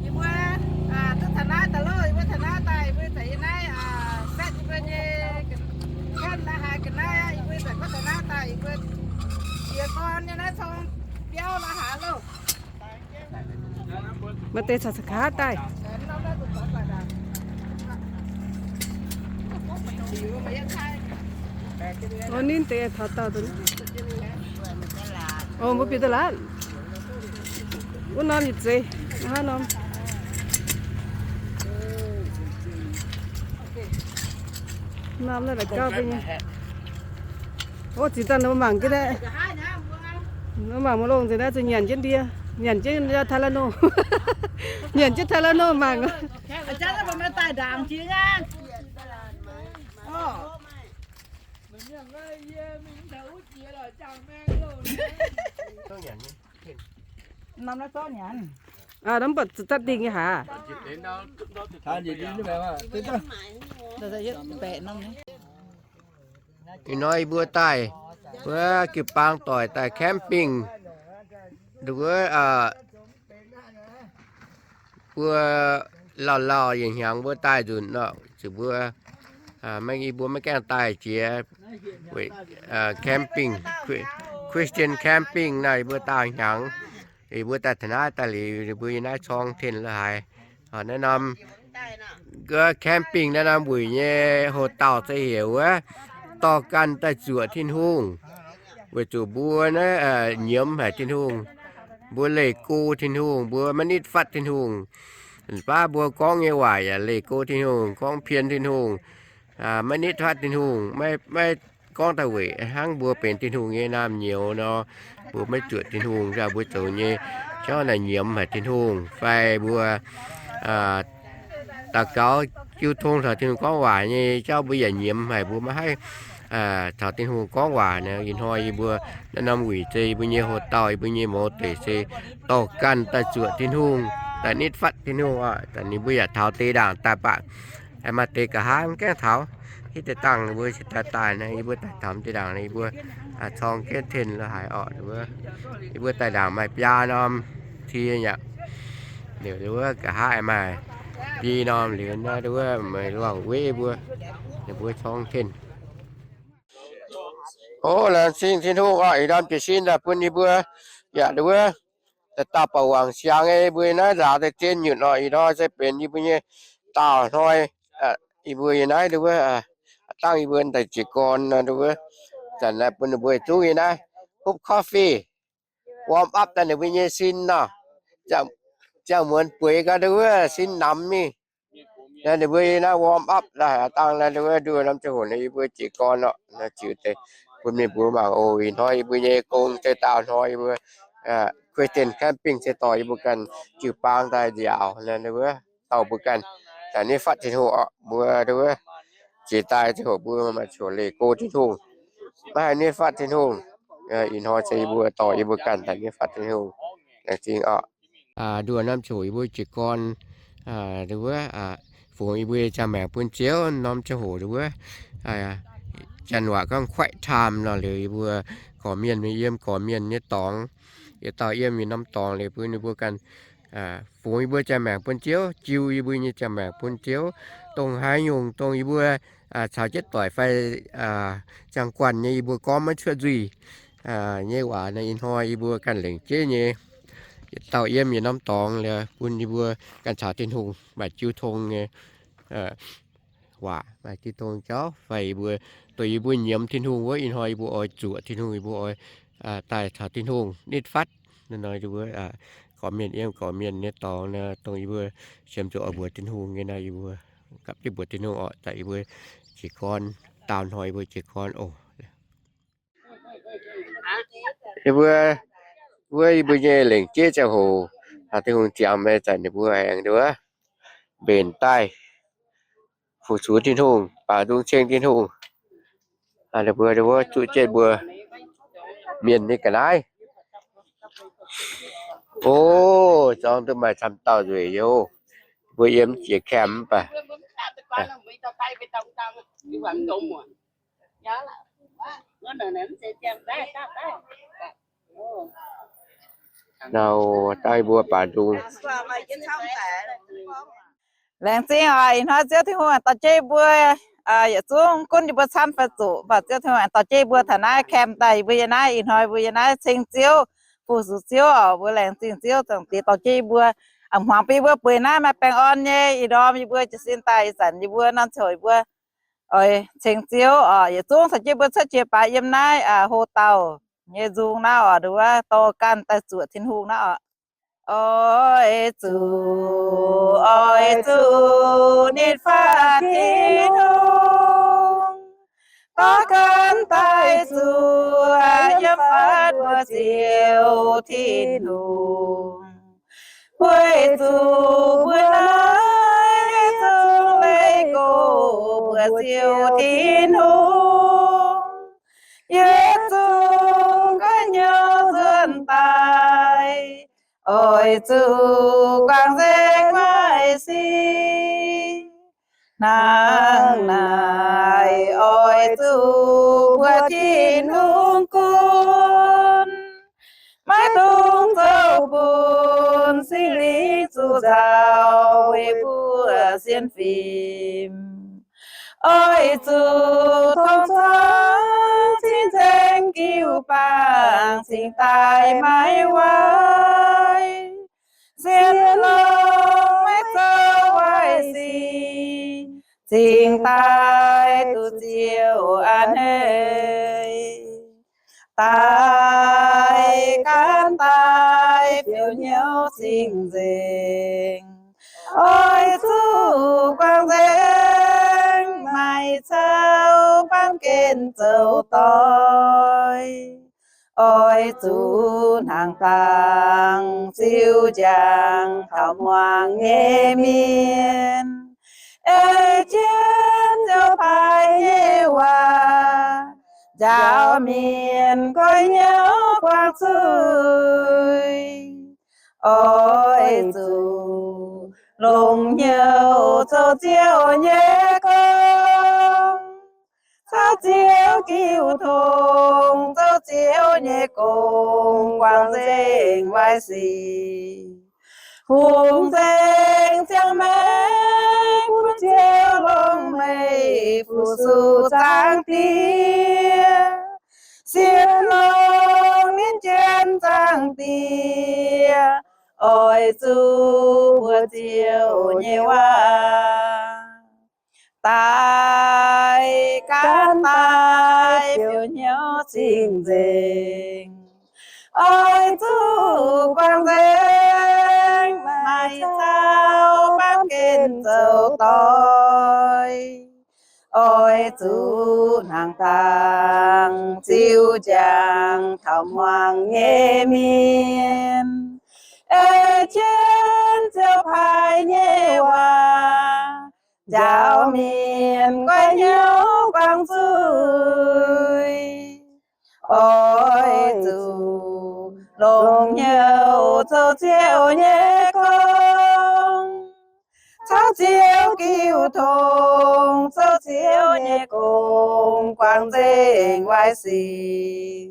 Yie mbuo, aa, duqv taux naaiv daaih loh, yie mbuo taux naaiv daaih, yie mbuo zaqc yie naaiv, aa, setv yie mbuo nyei, gan la'haaix ga'naaiv, yie mbuo zaqc gorngv taux naaiv daaih, yie mbuo jiez gorn nyei naaiv cong biauv la'haaix loh. Maaih deix caux caux ga'haav daaih. Ov, ninh deix taux dauh deix. Ov, mbuo bieqc da'laatv. Wuov norm yietc zeiz, hnangv norm. Norm naaiv la'gauv mbuo nyei. Ov, zinh daaih mbuo mangc jienv naaiv. Mbuo mangc mbuo longh nzengc naaiv zuqc nyanc jienv ndie. Nyanc jienv Tylenol. Nyanc jienv Tylenol mangc. Aa, mv baac zatv dingh nyei haaix? Ih hnoi yie mbuo daaih, wuov jiu-baang doic daaih camping, wuov, mbuo lauh lauh yaac hnyangx mbuo daaih nzunc nor, zuqc mbuo, maiv, yie mbuo maiv gaengh daaih jiex weic camping, Christian camping naaiv, yie mbuo daauh hnyangx. Yie mbuo daaih taux naaiv daaih liuz, yie mbuo yiem naaiv corng ten lo haaix, naaiv norm camping naaiv norm wuic nyei hotel se heuc wuov, dorh ganh daaih zuoqc Tin-Hungh. Weic zuqc mbuo naaiv nyiemz haic Tin-Hungh, mbuo leih go Tin-Hungh, mbuo maiv nitv fatv Tin-Hungh. Baav mbuo gorngv nyei waac yaac leih go Tin-Hungh, gorngv pien Tin-Hungh, maiv nitv fatv Tin-Hungh, maiv gorngv daaih weic hnangv mbuo benx Tin-Hungh nyei naamh nyouz nor, mbuo maiv zuoqc Tin-Hungh. Mbuo zoux nyei jauv naaic nyiemz haic Tin-Hungh fai mbuo daux gaux jiu tong taux Tin-Hungh gorngv waac nyei jauv mbuo yaac nyiemz haic, mbuo maiv haih caux Tin-Hungh gorngv waac. Ih hnoi yie mbuo naaiv norm wuic se yie mbuo nyei hotel, yie mbuo nyei mouz deic se dorh ganh daaih zuoqc Tin-Hungh, daaih nitv fatv Tin-Hungh oc. Ninh mbuo yaac taux deix ndaangc daaih baac maaih deix nqa'haav mv gaengh taux. Hitv deix dangh ninh mbuo cingx daaih daaih nor, yie mbuo daaih taux deix ndaangc nor, yie mbuo corng jienv ten lo haaix oc. Yie mbuo daaih ndaangc maaih biaa norm tie yaac, liuz wuov nqa'haav maaih biei norm liuz naaiv wuov maaih luangh weiv mbuo, ninh mbuo corng ten. O, laengz zingh Tin-Hungh oc, ih ndorm jiez sin daaih bun yie mbuo yaac wuov daaih dauh baac wangc siangx nyei, yie mbuo naaiv nzaaux daaih zien nyutc oc. Ih hnoi se benx yie mbuo nyei daauh hnoi, yie mbuo yiem naaiv wuov, dangh yie mbuo daaih jiez gorn wuov, zanc naaiv bun ninh mbuo zungv yiem naaiv hopv coffee, warm up daaih ninh mbuo nyei sin nor. Ziangh muonz bueix gau wuov sin namx mingh. Naaiv ninh mbuo yiem naaiv warm up daaih dangh naaiv wuov nduov norm ziangh hoc naaiv yie mbuo jiez gorn oc. Naaiv ziux deix bun ninh mbuo mangc oc. Ih hnoi yie mbuo nyei gong se daauh hnoi yie mbuo Christian camping se dorh yie mbuo ganh jiu-baang daaih nziaauc naaiv wuov, dorh mbuo ganh daaih nitv fatv Tin-Hungh oc. Mbuo wuov jiex daaih ziangh hoc mbuo maaih ziangh hoc leih go Tin-Hungh, maiv haih nitv fatv Tin-Hungh. Ih hnoi se yie mbuo dorh yie mbuo ganh daaih nitv fatv Tin-Hungh. Laengz zingh oc. Nduov norm ziangh hoc yie mbuo jiez gorn wuov, fungx yie mbuo nyei ziangh maengc bun Ziouv. Norm ziangh hoc wuov, janx waac gorngv quiet time nor, liuz yie mbuo gorqv-mienh yiem gorqv-mienh nyei dorngx, yietc dauh yiem yietc norm dorngx liuz bun yie mbuo ganh fungx yie mbuo ziangh maengc bun Ziouv, jiu yie mbuo nyei ziangh maengc bun Ziouv. Dongh haaix nyungc dongh yie mbuo caux jienv doic fai ziangh guanh nyei yie mbuo gorngv maiv cuotv nzuih nyei waac naaiv, ih hnoi yie mbuo ganh lengc jeiv nyei, yietc dauh yiem yietc norm dorngx liuz bun yie mbuo ganh caux Tin-Hungh maaih jiu tong nyei waac, maaih jiu tong jauv fai yie mbuo, dongh yie mbuo nyiemz Tin-Hungh wuov, ih hnoi yie mbuo oix zuoqc Tin-Hungh, yie mbuo oix daaih caux Tin-Hungh nitv fatv. Naaiv nor yie mbuo gorqv-mienh yiem gorqv-mienh nyei dorngx naaiv, dongh yie mbuo siemx zuqc oix mbuox Tin-Hungh nyei naaiv, yie mbuo gapv jienv mbuox Tin-Hungh oc. Daaih yie mbuo jiez gorn, daauh hnoi yie mbuo jiez gorn oc. Yie mbuo, wuov yie mbuo nyei lengc jeiv ziangh hoc, Tin-Hungh ziangx meih zanc ninh mbuo aengx nduov mbenc daaih fu-sux Tin-Hungh, baaux nzung ceng Tin-Hungh. Ninh mbuo, ninh mbuo zuqv jienv mbuo mienh nyei ga'naaiv. O, zorngx duqv maaih camv dauh nzueic youz. Mbuo yiem jiex camp mv baac nor, daaih mbuo baaux nzung. Laengz zingh oc. Ih hnoi Ziouv Tin-Hungh aengx dorh jienv yie mbuo, yietc zungv gunv yie mbuo camv fai zuqc, mv baac Ziouv Tin-Hungh aengx dorh jienv yie mbuo taux naaiv camp daaih, yie mbuo yiem naaiv, ih hnoi mbuo yiem naaiv ceng Ziouv, fu-sux Ziouv oc. Mbuo laengz zingh Ziouv Zaangc Diex dorh jienv yie mbuo, a'hmuangx bun yie mbuo bueix naaiv maaih baengh orn nyei. Ih ndorm yie mbuo jiez sin daaih ih zanc yie mbuo norm ziangh hoc yie mbuo oix ceng Ziouv oc. Yietc zungv caux jienv mbuo cuotv jiex baaix yiem naaiv hotel nyei nzung naaiv oc, nduov dorh ganh daaih zuoqc Tin-Hungh naaiv oc. Oix zuqc, oix zuqc nitv fatv Tin-Hungh, dorh ganh daaih zuoqc yiem fatv mbuo Ziouv Tin-Hungh. Weic zuqc mbuo naaiv zungv leih go mbuo Ziouv Tin-Hungh. Yietc zungv guaiv hnyouv nzuonx daaih, oix zuqc guangc nzengc waaic sic. Hnangv naaic oix zuqc mbuox Tin-Hungh gunv, maiv dungx zoux bun Singx Lingh zuqc nzauh weic mbuo sienx fim. Oix zuqc tong cuotv cing-nzengc jiu-baang cingx daaih maiv waaic. Sienx longx maiv zoux waaic sic, cingx daaih duqv Ziouv a'hneiv. Daaih gan daaih fiou hnyouv cing-nzengc, oix zuqc guangc nzengc, maiv caux baamh gen zoux doic. Oix zuqc hnangv dangh ziux njang taux hmuangx nyei mienh, ei jienv Ziouv paaiv nyei waac, njaaux mienh goiv hnyouv guangc zuiz. Oix zuqc longc hnyouv zoux Ziouv nyei gong, caux Ziouv jiu tong, zoux Ziouv nyei gong, guangc nzengc waaic sic. Kungx nzengc ziangh maengc bun Ziouv longx meih fu-sux Zaangc Diex. Sienx longx ninh jienv Zaangc Diex, oix zuqc mbuox Ziouv nyei waac. Daaih gan daaih fiou hnyouv cing-nzengc, oix zuqc guangc nzengc, maiv caux baamh gen zoux doic. Oix zuqc hnangv dangh ziux njang taux hmuangx nyei mienh, ei jienv Ziouv paaiv nyei waac, njaaux mienh goiv hnyouv guangc zuiz. Oix zuqc longc hnyouv zoux Ziouv nyei gong, caux Ziouv jiu tong, zoux Ziouv nyei gong, guangc nzengc waaic sic.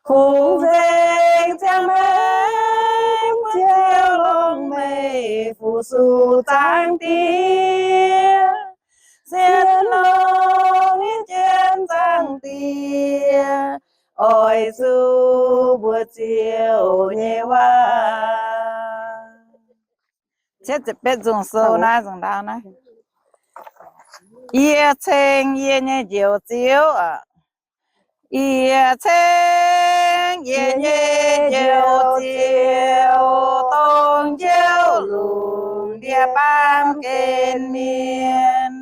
Kungx nzengc ziangh maengc bun Ziouv longx meih fu-sux Zaangc Diex. Sienx longx ninh jienv Zaangc Diex, oix zuqc mbuox Ziouv nyei waac. Cietv ziepc betv nzungh sou naaiv, nzungh ndau naaiv. Yie ceng yie nyei Njoux Ziouv aac. Yie ceng yie nyei Njoux Ziouv, dongh Njoux lungh ndiev baamh gen mienh.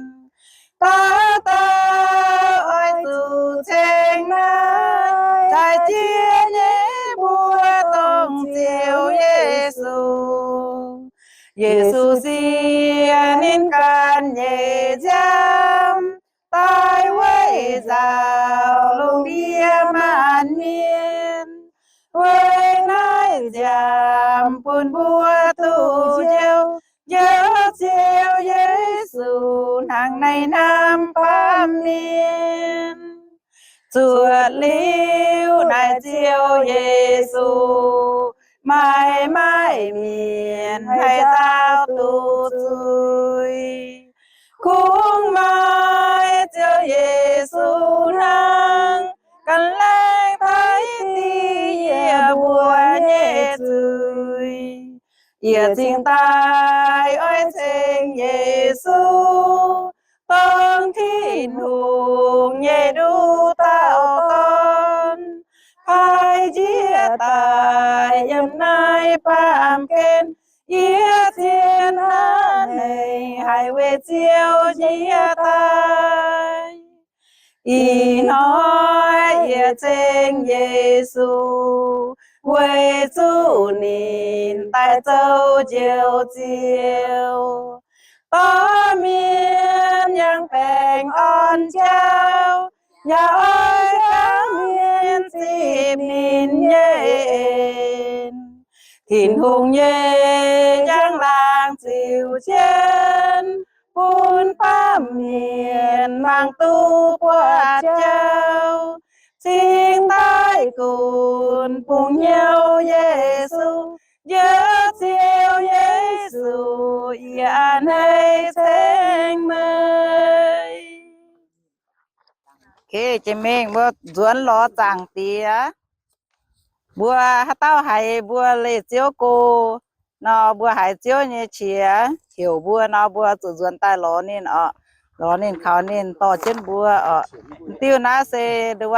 Dauh dauh oix zuqc ceng naaiv, zaaix jiex nyei mbuo dongh Ziouv Yesu. Yesu siex ninh ganh nyei nziaamv daaih weic nzaaux lungh ndiev maanc mienh. Weic naaiv nziaamv bun mbuo duqv Njoux, Njoux Ziouv Yesu hnangv naaiv hnamv baamh mienh. Zuotc liuz naaic Ziouv Yesu, maiv maaih mienh haih nzaaux duqv zuiz. Kungx maaih Ziouv Yesu hnangv, ganh laengz taaih diev yie mbuo nyei zuiz. Yie cingx daaih oix ceng Yesu, dongh Tin-Hungh nyei nduqc dauh Dorn, paaiv njiec daaih yiem naaiv baamh gen. Yie zien hnangv neix haih weic Ziouv njiec daaih. Ih hnoi yie ceng Yesu, weic zuqc ninh daaih zoux Njoux Ziouv. Dorh mienh yangh baengh orn jauv, yaac oix gaax mienh zipv ninh nyei en. Tin-Hungh nyei njang-laangc ziux jienv bun baamh mienh mangc duqv buatc jauv, cingx daaih gunv bungx hnyouv Yesu. Njoux Ziouv Yesu yaac a'hneiv ceng meih. Jiex mingh mbuo nzuonx lorz Zaangc Diex. Mbuo haaix dauh haiz mbuo leih Ziouv go nor, mbuo haiz Ziouv nyei qiex heuc mbuo nor, mbuo zuqc nzuonx daaih lorz ninh oc. Lorz ninh, kaux ninh dorh jienv mbuo oc. Diuh naaiv se nduov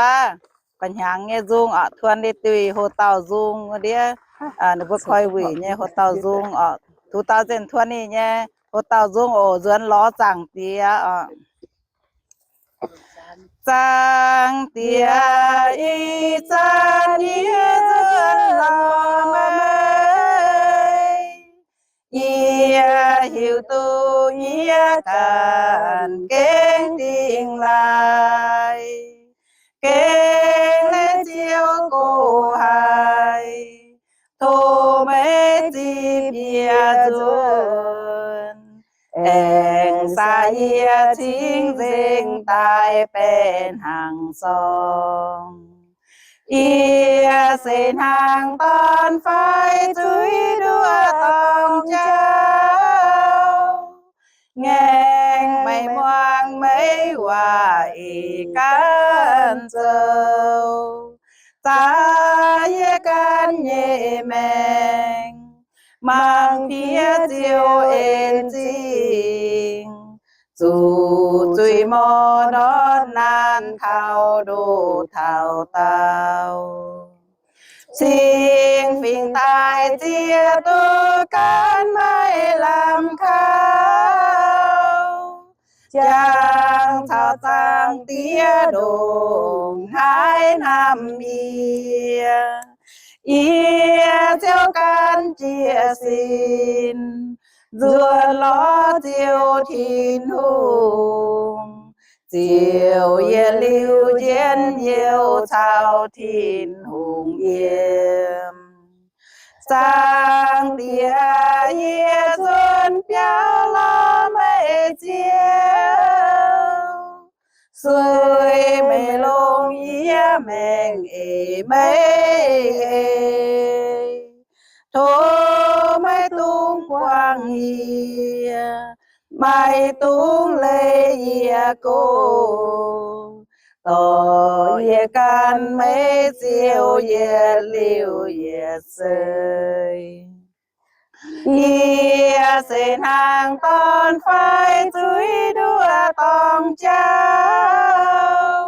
ga'hnyangx nyei nzung oc, tuon le diuh hoc-dauh nzung wuov ndiev, ninh mbuo koi wuic nyei hoc-dauh nzung oc. Tuqv dauh zinh tuon ninh nyei hoc-dauh nzung oc. Nzuonx lorz Zaangc Diex oc. Zaangc Diex, ih zanc yie nzuonx lorz meih. Yie hiuv duqv yie ganh gengh dingh laaix, gengh leih Ziouv go haic. Tov meih zipv yie nzuonx, aengx saah yie cingx nzengc daaih baeqc hnaangx zorng. Yie se hnaangx dorn fai zuiz nduov dorngx jauv, ngaengc meih muangx meih waac eix ganh zoux. Zaaix yie ganh nyei maengc, mangc Diex Ziouv en zingh, zuqc zuiz morc ndortv naanc taux ndoh taux daauh. Cingx fingx daaih ziex duqv gaanv maiv lamh kaux, jangx caux Zaangc Diex ndongc haaix hnamv yie. Yie ziouc gan jiez sin nzuonx lorz Ziouv Tin-Hungh, ziouc yietc liuz njien-youh caux Tin-Hungh yiem. Zaangc Diex, yie nzuonx biauv lorz meih Ziouv. Sueih meih longx yie maengc eix meih eix. Tov maiv dungx buangh yie, maiv dungx leih yie go, dorh yie gan meih Ziouv yietc liuz yietc seix. Yie se hnaangx dorn fai zuiz nduov dorngx jauv,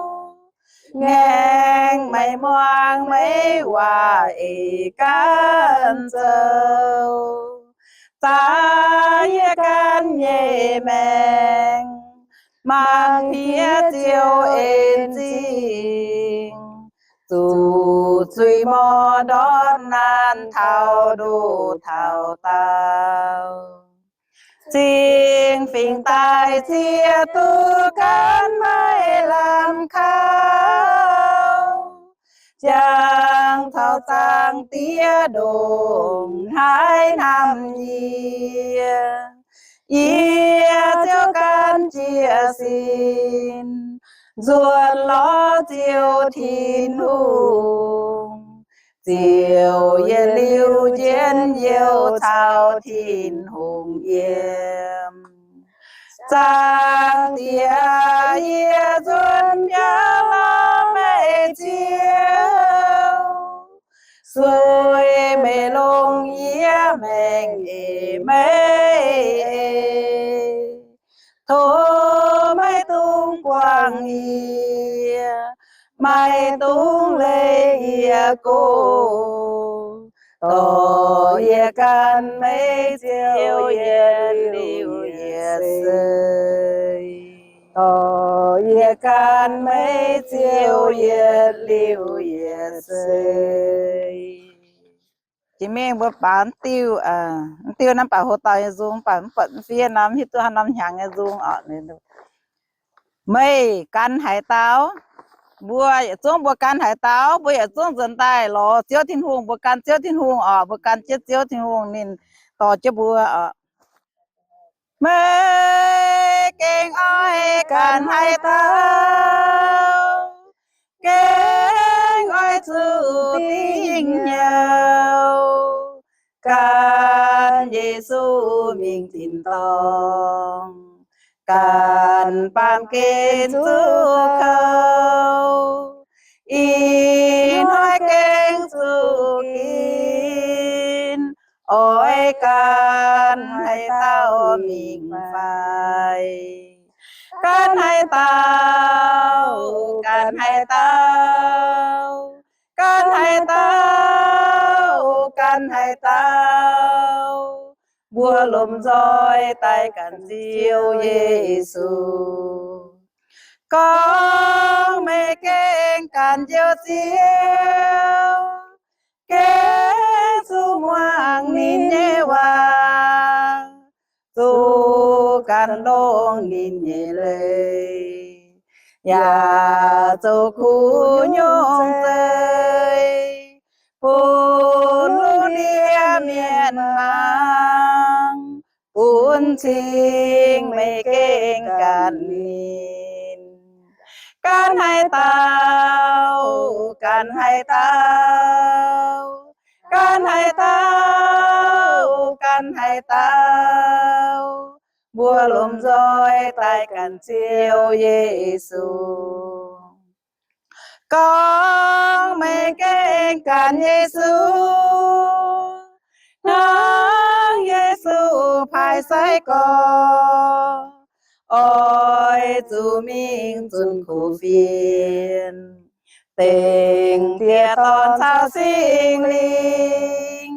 ngaengc meih muangx meih waac eix ganh zoux. Zaaix yie ganh nyei maengc, mangc Diex Ziouv en zingh, zuqc zuiz morc ndortv naanc taux ndoh taux daauh. Cingx fingx daaih ziex duqv gaanv maiv lamh kaux, jangx caux Zaangc Diex ndongc haaix hnamv yie. Yie ziouc gan jiez sin nzuonx lorz Ziouv Tin-Hungh, ziouc yietc liuz njien-youh caux Tin-Hungh yiem. Zaangc Diex, yie nzuonx biauv lorz meih Ziouv. Sueih meih longx yie maengc eix meih eix. Tov maiv dungx buangh yie, maiv dungx leih yie go, dorh yie gan meih Ziouv yietc liuz yietc seix. Dorh yie gan meih Ziouv yietc liuz yietc seix. Jiex mingh mbuo baaux diuh, diuh naaiv baac hoc dauh nyei nzung, baac mv baac mv fiev norm hiuv duqv haaix norm hnyangx nyei nzung oc. Meih gan haaix dauh? Mbuo yietc zungv mbuo gan haaix dauh, mbuo yietc zungv nzuonx daaih lorz Ziouv Tin-Hungh, mbuo gan Ziouv Tin-Hungh oc, mbuo gan jienv Ziouv Tin-Hungh ninh dorh jienv mbuo oc. Meih gengh oix gan haaix dauh? Gengh oix zuqc dingh nyouh, gan Yesu mingh tin-dorngh, gan baamh gen zuqc kouv. Ih hnoi gengh zuqc ginv, oix gan haaix dauh mingh fai? Gan haaix dauh, gan haaix dauh, gan haaix dauh, gan haaix dauh, mbuo lomh nzoih daaih ganh Ziouv Yesu. Gorngv meih gengh ganh Njoux Ziouv, gengh zuqc muangx ninh nyei waac, zuqc gan longx ninh nyei leiz, yaac zoux kuv nyungc zeiv bun ndiev mienh mangc, bun cing meih gengh ganh ninh. Gan haaix dauh, gan haaix dauh, gan haaix dauh, gan haaix dauh, mbuo lomh nzoih daaih ganh Ziouv Yesu. Gorngv meih gengh ganh Yesu, hnangv Yesu paaiv sai-gorx, oix zuqc mingh zunc kuv fienx, dengh Diex, Dorn caux Singx Lingh,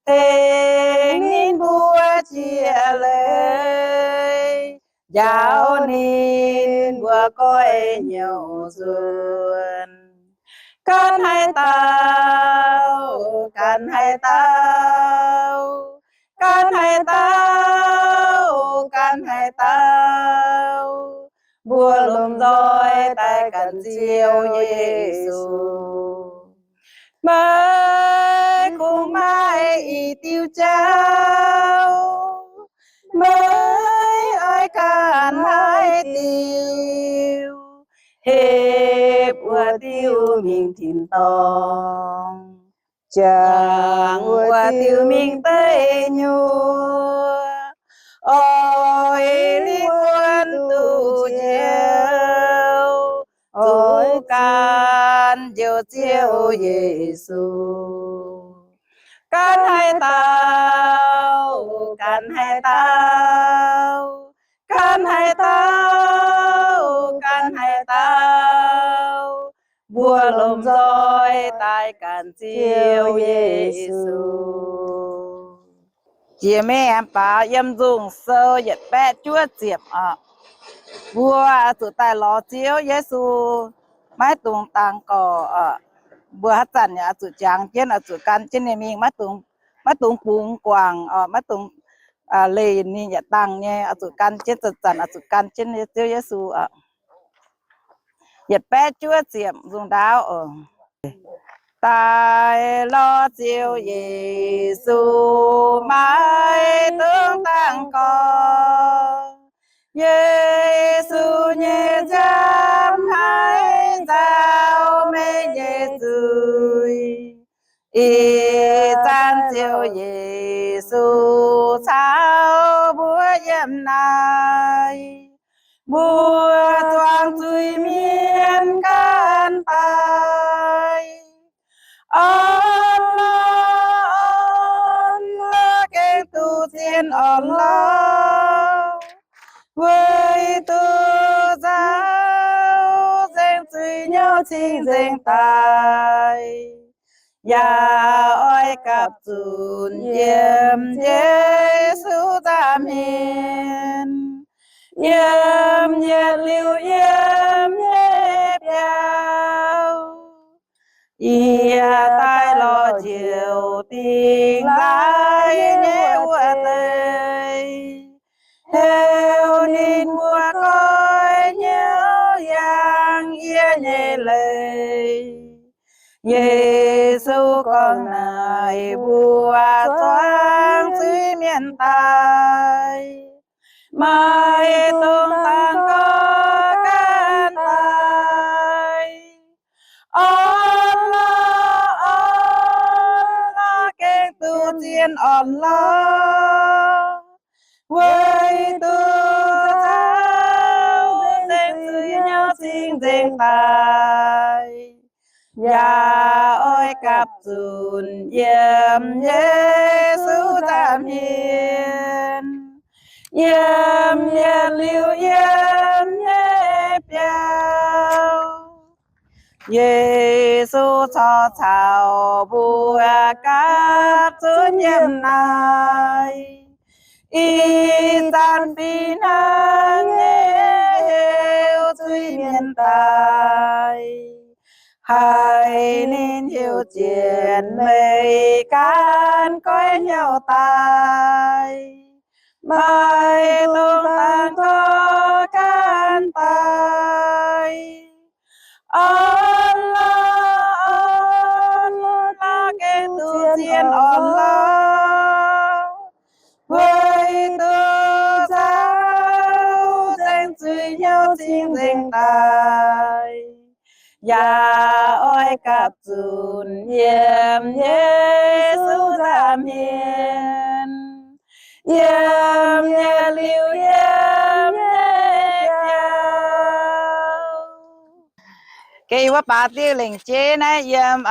tengx ninh mbuo jiex leiz, njaaux ninh mbuo goiv hnyouv nzuonx. Gan haaix dauh, gan haaix dauh, gan haaix dauh, gan haaix dauh, mbuo lomh nzoih daaih ganh Ziouv Yesu. Meih kungx maaih i diuh jauv, meih oix ganh haaix diuh? Hepv wuov diuh mingh tin-dorngh, jangx wuov diuh mingh deic nyuoqc, oix lingh wuonh duqv njoux, zuqc gan Njoux Ziouv Yesu. Gan haaix dauh, gan haaix dauh, gan haaix dauh, gan haaix dauh, mbuo lomh nzoih daaih ganh Ziouv Yesu. Jiex mingh aengx baaux yiem Nzung Sou yietc baeqv juov ziepc oc. Mbuo zuqc daaih lorz Ziouv Yesu maiv dungx dangx gorc oc. Mbuo haaix zanc yaac oix zuqc jangx jienv, oix zuqc gan jienv ninh mingh, maiv dungx, maiv dungx bungx guangc oc, maiv dungx leih ninh yietc dangh nyei, oix zuqc gan jienv, zanc-zanc oix zuqc gan jienv Ziouv Yesu oc. Yietc baeqv juov ziepc, nzung ndaauv oc. Daaih lorz Ziouv Yesu maiv dungx dangx gorx. Yesu nyei nziaamv haih nzaaux meih nyei zuiz. Ih zanc Ziouv Yesu caux mbuo yiem naaiv, mbuo zuangx zuiz-mienh ganh daaih. Orn-lorqc, orn-lorqc, gengh duqv zien orn-lorqc, weic duqv nzaaux nzengc zuiz nyouv cing-nzengc daaih. Yaac oix gapv zunc yiem Yesu nza'hmien, yiem yietc liuz yiem nyei biauv. Yie daaih lorz Njoux Dingh Laaix nyei wuov deix, heuc ninh mbuo goiv hnyouv yangh yie nyei Yesu gorngv naaic mbuo zuangx zuiz-mienh daaih, maiv dungx dangx gorx gaanv daaih. Orn lorqc, orn lorqc, gengh duqv zien orn lorqc, weic duqv caux nzengc zuiz nyouv cing-nzengc daaih. Yaac oix gapv zunc yiem Yesu nza'hmien, yiem yietc liuz yiem nyei biauv. Yesu corc caux mbuo gapv zunc yiem naaic, ih zanc fih hnangv nyei heuc zuiz-mienh daaih, haiz ninh heuc jienv meih gaanv goiv hnyouv daaih, maiv dungx dangx gorx gaanv daaih. Orn lorqc, orn lorqc, gengh duqv zien orn lorqc, weic duqv caux nzengc zuiz nyouv cing-nzengc daaih. Yaac oix gapv zunc yiem Yesu nza'hmien, yiem yietc liuz yiem nyei biauv. Geh wuov baac diuh lengc jeiv naaiv yiem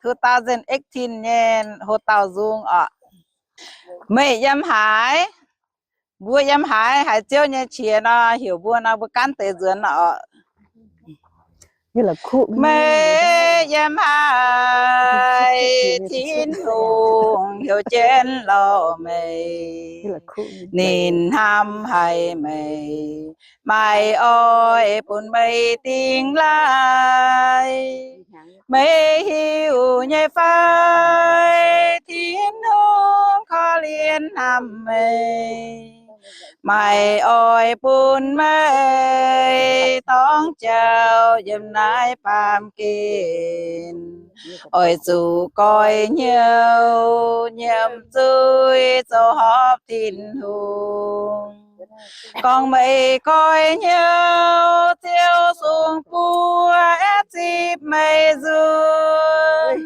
two thousand eighteen nyei ho dauh nzung orqc. Meih yiem haaix? Mbuo yiem haaix? Haiz Ziouv nyei qiex nor, heuc mbuo nor, mbuo gaanv deix nzuonx orqc. Meih yiem haaix? Tin-Hungh heuc jienv lorh meih. Ninh hnamv haic meih, maiv oix bun meih dingh laaih. Meih hiuv nyei fai? Tin-Hungh korv-lienh hnamv meih, maiv oix bun meih dorngx jauv yiem naaiv baamh gen. Oix zuqc goiv hnyouv nyiemc zuiz zoux horpc Tin-Hungh. Gorngv meih goiv hnyouv, Ziouv sung buo aeqv, zipv meih nzunc.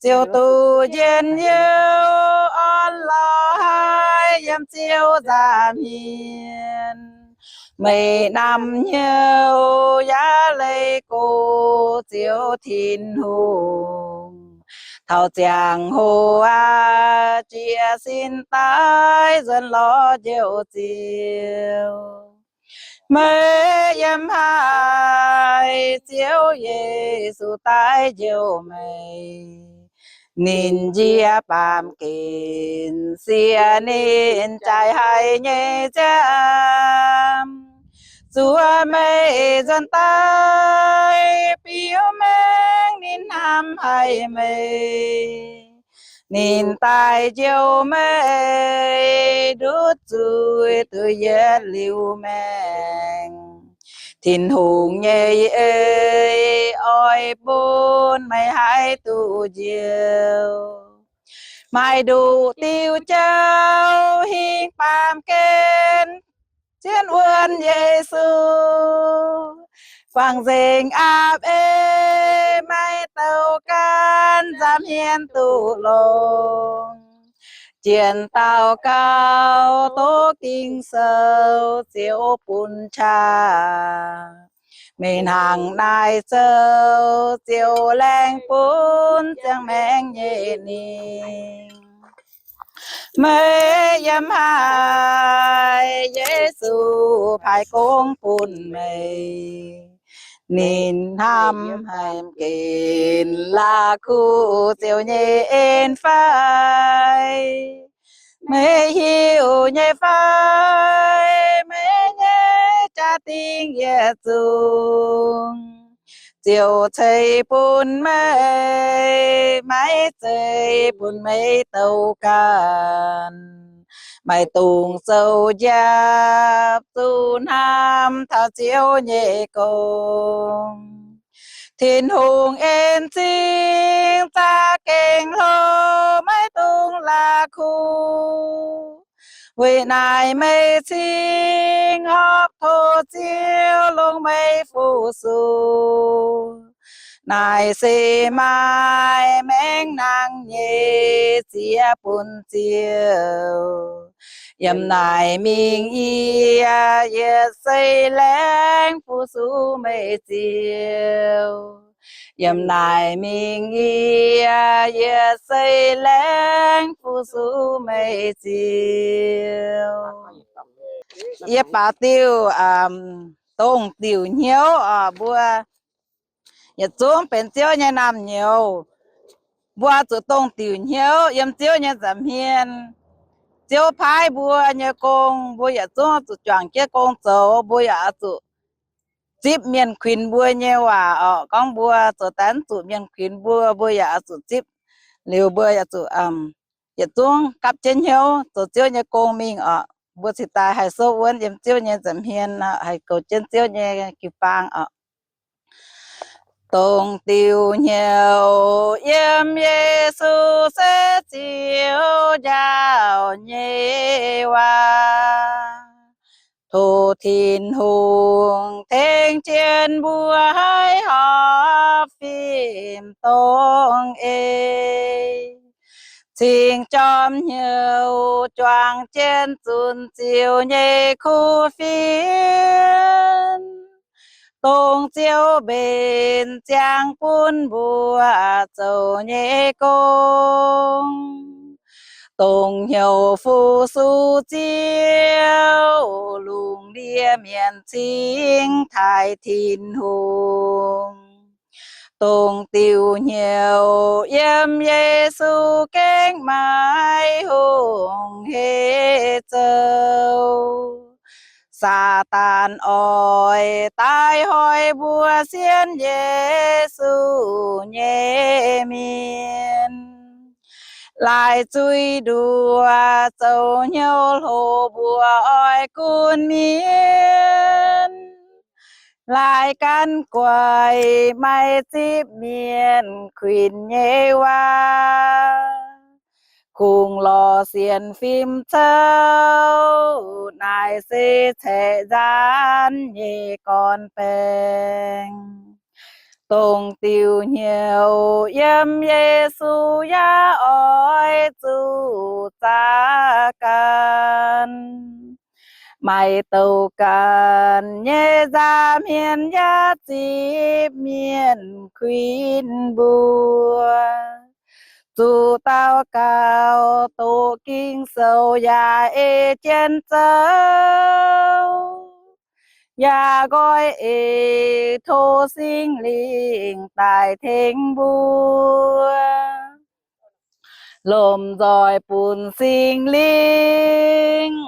Ziouv duqv njien-youh orn lorqc haic yiem Ziouv nza'hmien. Meih namx hnyouv yaac leih go Ziouv Tin-Hungh. Taux ziangh hoc aqv, jiez sin daaih nzuonx lorz Njoux Ziouv. Meih yiem haaix? Ziouv Yesu daaih njoux meih. Ninh njiec baamh gen siev ninh jaaix haic nyei nziaamv, zuov meih nzuonx daaih biux mengh ninh hnamv haic meih. Ninh daaih njoux meih ndutv zuiz duqv yietc liuz maengc. Tin-Hungh nyei eix oix bun meih haih duqv njoux. Maaih nduqc diuh jauv hingh baamh gen zien wuonx Yesu. Buangh nzengc aapv ei, maiv douh gaanv, nza'hmien duqv longx. Jienv daux gaux, doqc Ging-Sou, Ziouv bun qaqv. Meih hnangv naaiv zoux, Ziouv laengz bun ziangh maengc nyei ninh. Meih yiem haaix? Yesu paaiv gong bun meih. Ninh hnamv haic gen, la'kuqv Ziouv nyei en fai? Meih hiuv nyei fai? Meih nyei jaa-dingh yietc zungv Ziouv ceix bun meih, maiv zeiz bun meih douh gaanv. Maiv dungx zoux njapc, zuqc hnamv taux Ziouv nyei gong. Tin-Hungh en zingh Weic naaic meih cingx horpc tov Ziouv longc meih fu-sux. Naaic se maaih maengc nangh nyei ziex bun Ziouv. Yiem naaic mingh yie yietc seix laengz fu-sux meih Ziouv. Yiem naaic mingh yie yietc seix laengz fu-sux meih Ziouv. Yie baac diuh, dongh diuc hnyouv oc, mbuo yietc zungv benx Ziouv nyei naamh nyouz. Mbuo zuqc dongh diuc hnyouv yiem Ziouv nyei nza'hmien. Ziouv paaiv mbuo nyei gong, mbuo yietc zungv zuqc juangc jienv gong zoux. Mbuo yaac oix zuqc zipv mienh kuinx mbuo nyei waac oc. Gorngv mbuo zoux daaih mv zuqc mienh kuinx mbuo, mbuo yaac oix zuqc zipv. Liuz mbuo yaac zuqc yietc zungv gapv jienv hnyouv zoux Ziouv nyei gong mingh oc. Mbuo cingx daaih haih souv wuonv yiem Ziouv nyei nza'hmien, haih goux jienv Ziouv nyei jiu-baang oc. Dongh diuc hnyouv yiem Yesu se Ziouv njaaux nyei waac. Tov Tin-Hungh tengx jienv mbuo haih horpc fim dongh ei, cingx jorm hnyouv juangc jienv zunc Ziouv nyei kuv fienx, dongh Ziouv mbenc ziangx bun mbuo zoux nyei gong. Dongh hnyouv fu-sux Ziouv, lungh ndiev mienh cingx taaih Tin-Hungh. Dongh diuc hnyouv yiem Yesu gengh maiv hungh hec zoux. Saadaan oix daaih hnoi mbuo sienx Yesu nyei mienh, laaix zuiz nduoh zoux hnyouv hlo mbuo oix gunv mienv, laaix gan guaix maiv zipv mienh kuinx nyei waac, kungx lorz sienx fim cauv. Naaic se caeqv nzaanv nyei gorn-baengx. Dongh diuc hnyouv yiem Yesu yaac oix zuqc zaqc ganh. Maiv douc ganh nyei nza'hmien yaac zipv mienh kuinx mbuo. Zuqc daux gaux doqc Ging-Sou yaac ei jienv zoux, yaac nqoi eix tov Singx Lingh daaih tengx mbuo. Lomh nzoih bun Singx Lingh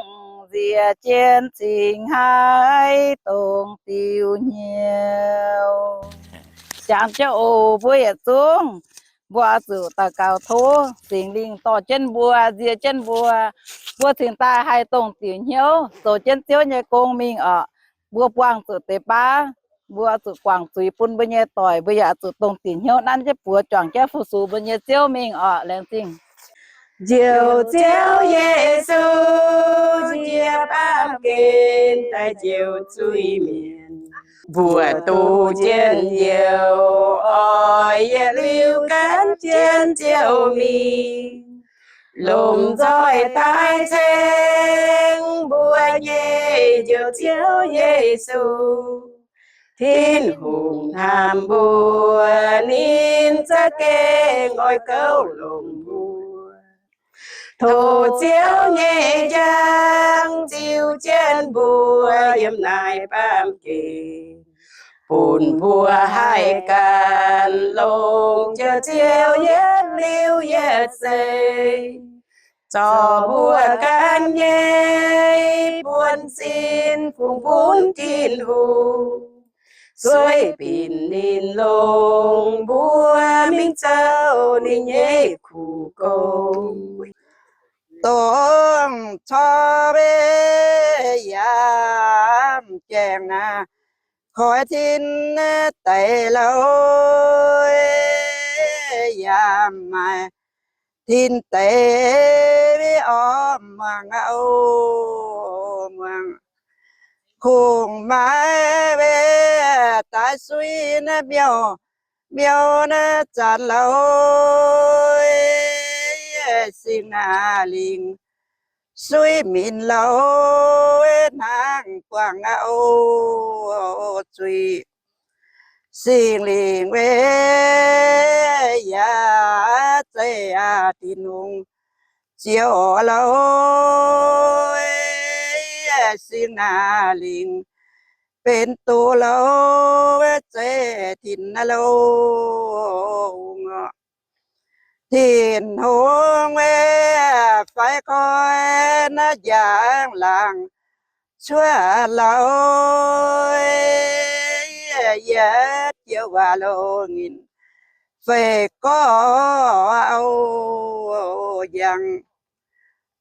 nziex jienv cingx haiz dongh diuc hnyouv. Jangx jienv oc, mbuo yietc zungv, mbuo zuqc daux gaux tov Singx Lingh dorh jienv mbuo, nziex jienv mbuo, mbuo cingx daaih haih dongh diuc hnyouv zoux jienv Ziouv nyei gong mingh oc. Mbuo buangh zuqc deix baav, mbuo zuqc guangc zuiz bun mbuo nyei doic, mbuo yaac zuqc dongh diuc hnyouv nanv jienv buoz juangc jienv fu-sux mbuo nyei Ziouv mingh oc. Laengz zingh. Njoux Ziouv Yesu, njiec baamh gen daaih njoux zuiz-mienh, mbuox duqv njien-youh oix yietc liuz gan jienv Ziouv mingh. Lomh nzoih daaih ceng mbuo nyei Njoux Ziouv Yesu. Tin-Hungh hnamv mbuo, ninh za'gengh oix gouv longc mbuo. Tov Ziouv nyei njang ziux jienv mbuo yiem naaiv baamh gen, bun mbuo haih gan longx Njoux Ziouv yietc liuz yietc seix, zorc mbuo ganh nyei buonv-sin fungx bun Tin-Hungh, sueih binc ninh longx mbuo mingh zoux ninh nyei kuv gong. Dongh corc mbe yaac mv gaengh naaic, koiv tin deix louh yaac mv maaih tin deix orv muangx, orv muangx, kungx maiv wuov daaih suiv naaiv miuc, miuc naaiv zanc lauh, singx naaiv lingc suiv minc lauh, hnangv buangh aqv, o, zuiz. Singx lingc wuov yaac zeiz aqv, Tin-Hungh ziouc lauh, singx naaiv lingc benx doz lauh, zeiv tin naaiv lauh. Tin-Hungh wuov faix koi naaiv njang laangc cuotv lauh, yietc jiouv waac loz-nginc feix gorx, o, njang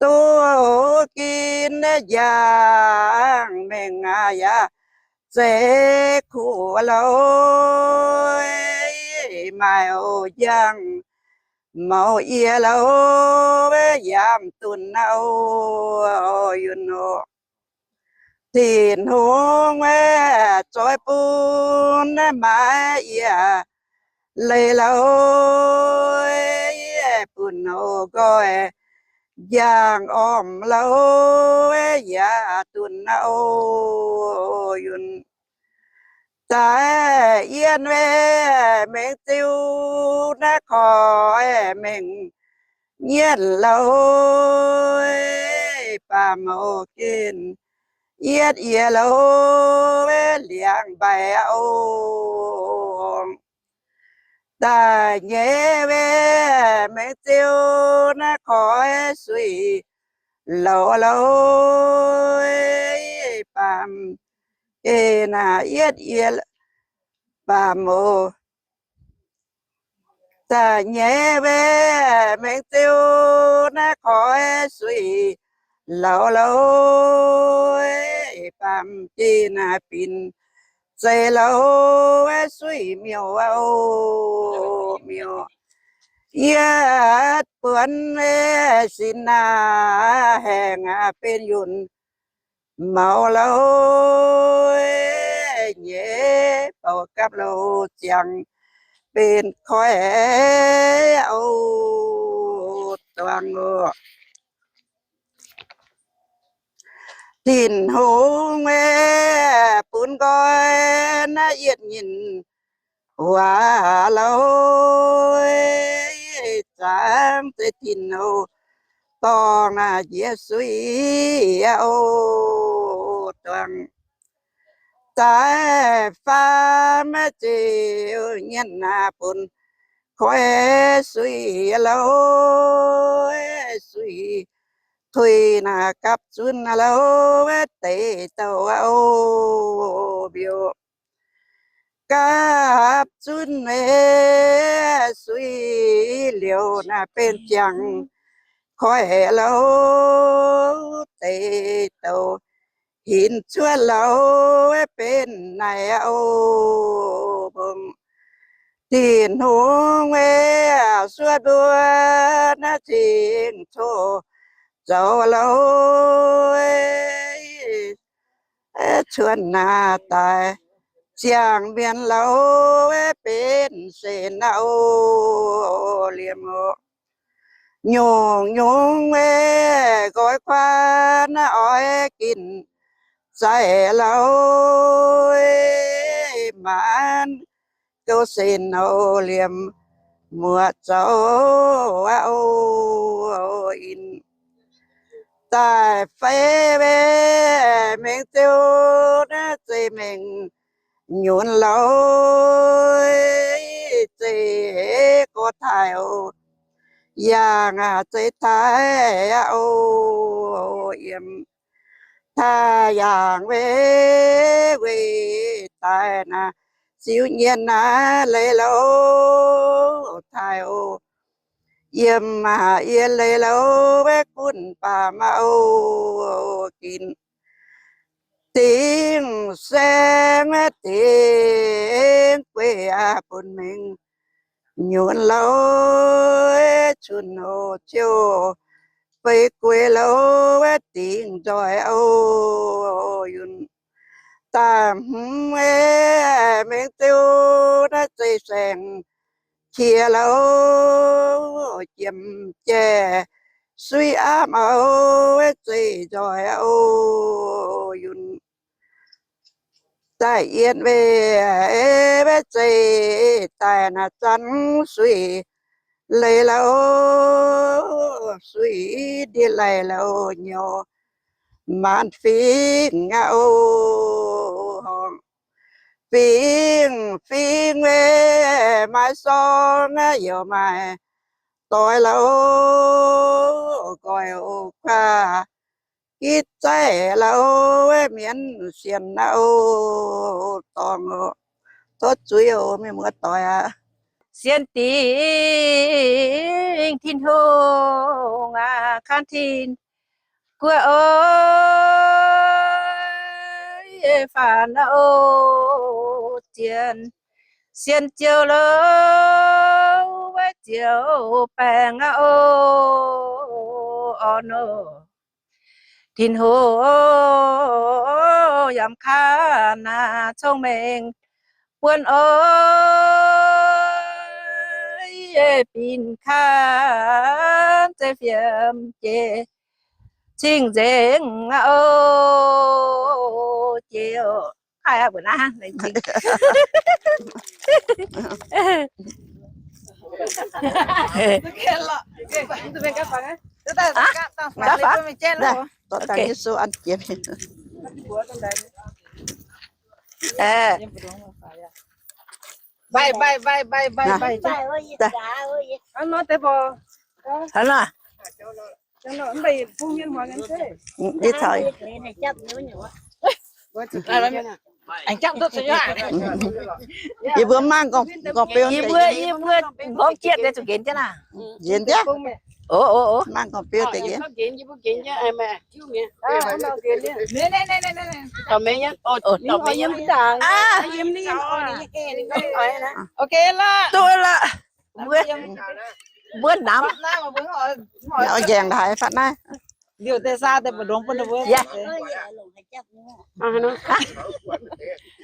duqv ginv njang mengh aqv, yaac zeiv kuv lauh, maaih o njang maux yie lauh, yaac mv dunh aqv, o, yunh o. Tin-Hungh wuov zoix bun naaiv maaiz yie leiz lauh, bun o nqoi njang orm lauh, yaac dunh aqv, o, yunh. Daaih yienh wuov mengh ziu naaiv koi mengh nyietv lauh, baamh o gen yietv yie lauh, liangx mbaih o. Daaih nyeiz wuov mengh ziu naaiv koi suiv lauh lauh, baamh gen yietv yie baamh o. Daaih nyeiz wuov mengh ziu naaiv koi suiv lauh lauh, baamh gen binc zeiz lauh, suiv miuc, o, miuc. Yietv buonc wuov sin naaiv haengh benx yunh maux lauh, nyeiz bouh gapv lauh ziangx benx koi, o, duangx o. Tin-Hungh wuov bun nqoi naaiv yietv nyinh waac lauh, zaangc zeiv tin o, dorngx naaiv njiec suiv, o, duangx daaih faam ziouc nyienx naaiv bun koi suiv lauh, suiv tuix naaiv gapv zunv lauh, deix douh, o, mbiouh gapv zunv, suiv liouh naaiv benx ziangx koi lauh, deix douh hinc cuotv lauh, benx naaiv, o, mbong. Tin-Hungh wuov suotv mbuo naaiv cingx coqv zoux lauh, cuotv naaiv daaih ziangh mienh lauh, benx sen naaiv, o, liemh o. Nyungc-nyungc wuov nqoi kuaanv naaiv oix ginv zaaih lauh, maanc gouv sen o, liemh muoz zoux, o, in daaih fei wuov mengh ziu naaiv zeiv mengh nyunc lauh, zeiv gorx taaih o, yangh aqv, zeiv taaih aqv, o, yiem taaih yangh wuov, weic daaih naaiv ziux nyienh naaiv leiz lauh taaih o, yiem aqv, yie leiz lauh wuov gunv baamh aqv, o, ginc dingh saeng wuov dingh gueiv aqv, bun mengh nyunc lauh, Cun oc, ziouc feix gueix la'oc, wuov dingc nzoih oc, yunc daaih hmz mengh ziouc naaiv zeih saeng qiex la'oc, jiem jai suiv aapv oc, wuov zeih nzoih oc, yunc daaih yien weih, wuov zeih daaih naaic zanc suiv leiz la'oc, suiv ndiev laih la'oc, nyouz maanc fingx aqv oc, fingx fingx weih maaih sorng aqv, youc maaih doix la'oc, nqoi oc kuaah gitv zaih la'oc, wuov mienv sienx aqv oc, dorngx oc, tov zuiz oc, mienh muoz doic aqv. Sienx dingc Tin-Hungh aac, kangv tin guoqv oc, faanx aqv oc, zien sienx Ziouv la'oc, wuov Ziouv baengh aqv oc, orn oc. Tin-Hungh yaac kaav naaic cong-mengh buonv oc, binc kaav zeiv fiem jiex cing-nzengc aqv oc, jiex oc. Yie mbuo mangc gorngv-beu, yie mbuo, yie mbuo gorngv jienv deix zuqc nqenx jienv aqv. Nqenx jienv. Mangc gorngv-beu deix nqenx. Duqv lorqc. Mbuo namx. Njaengc haiz fatv naaiv. Liuz deix saa deix mbu'ndongx bun mbuo.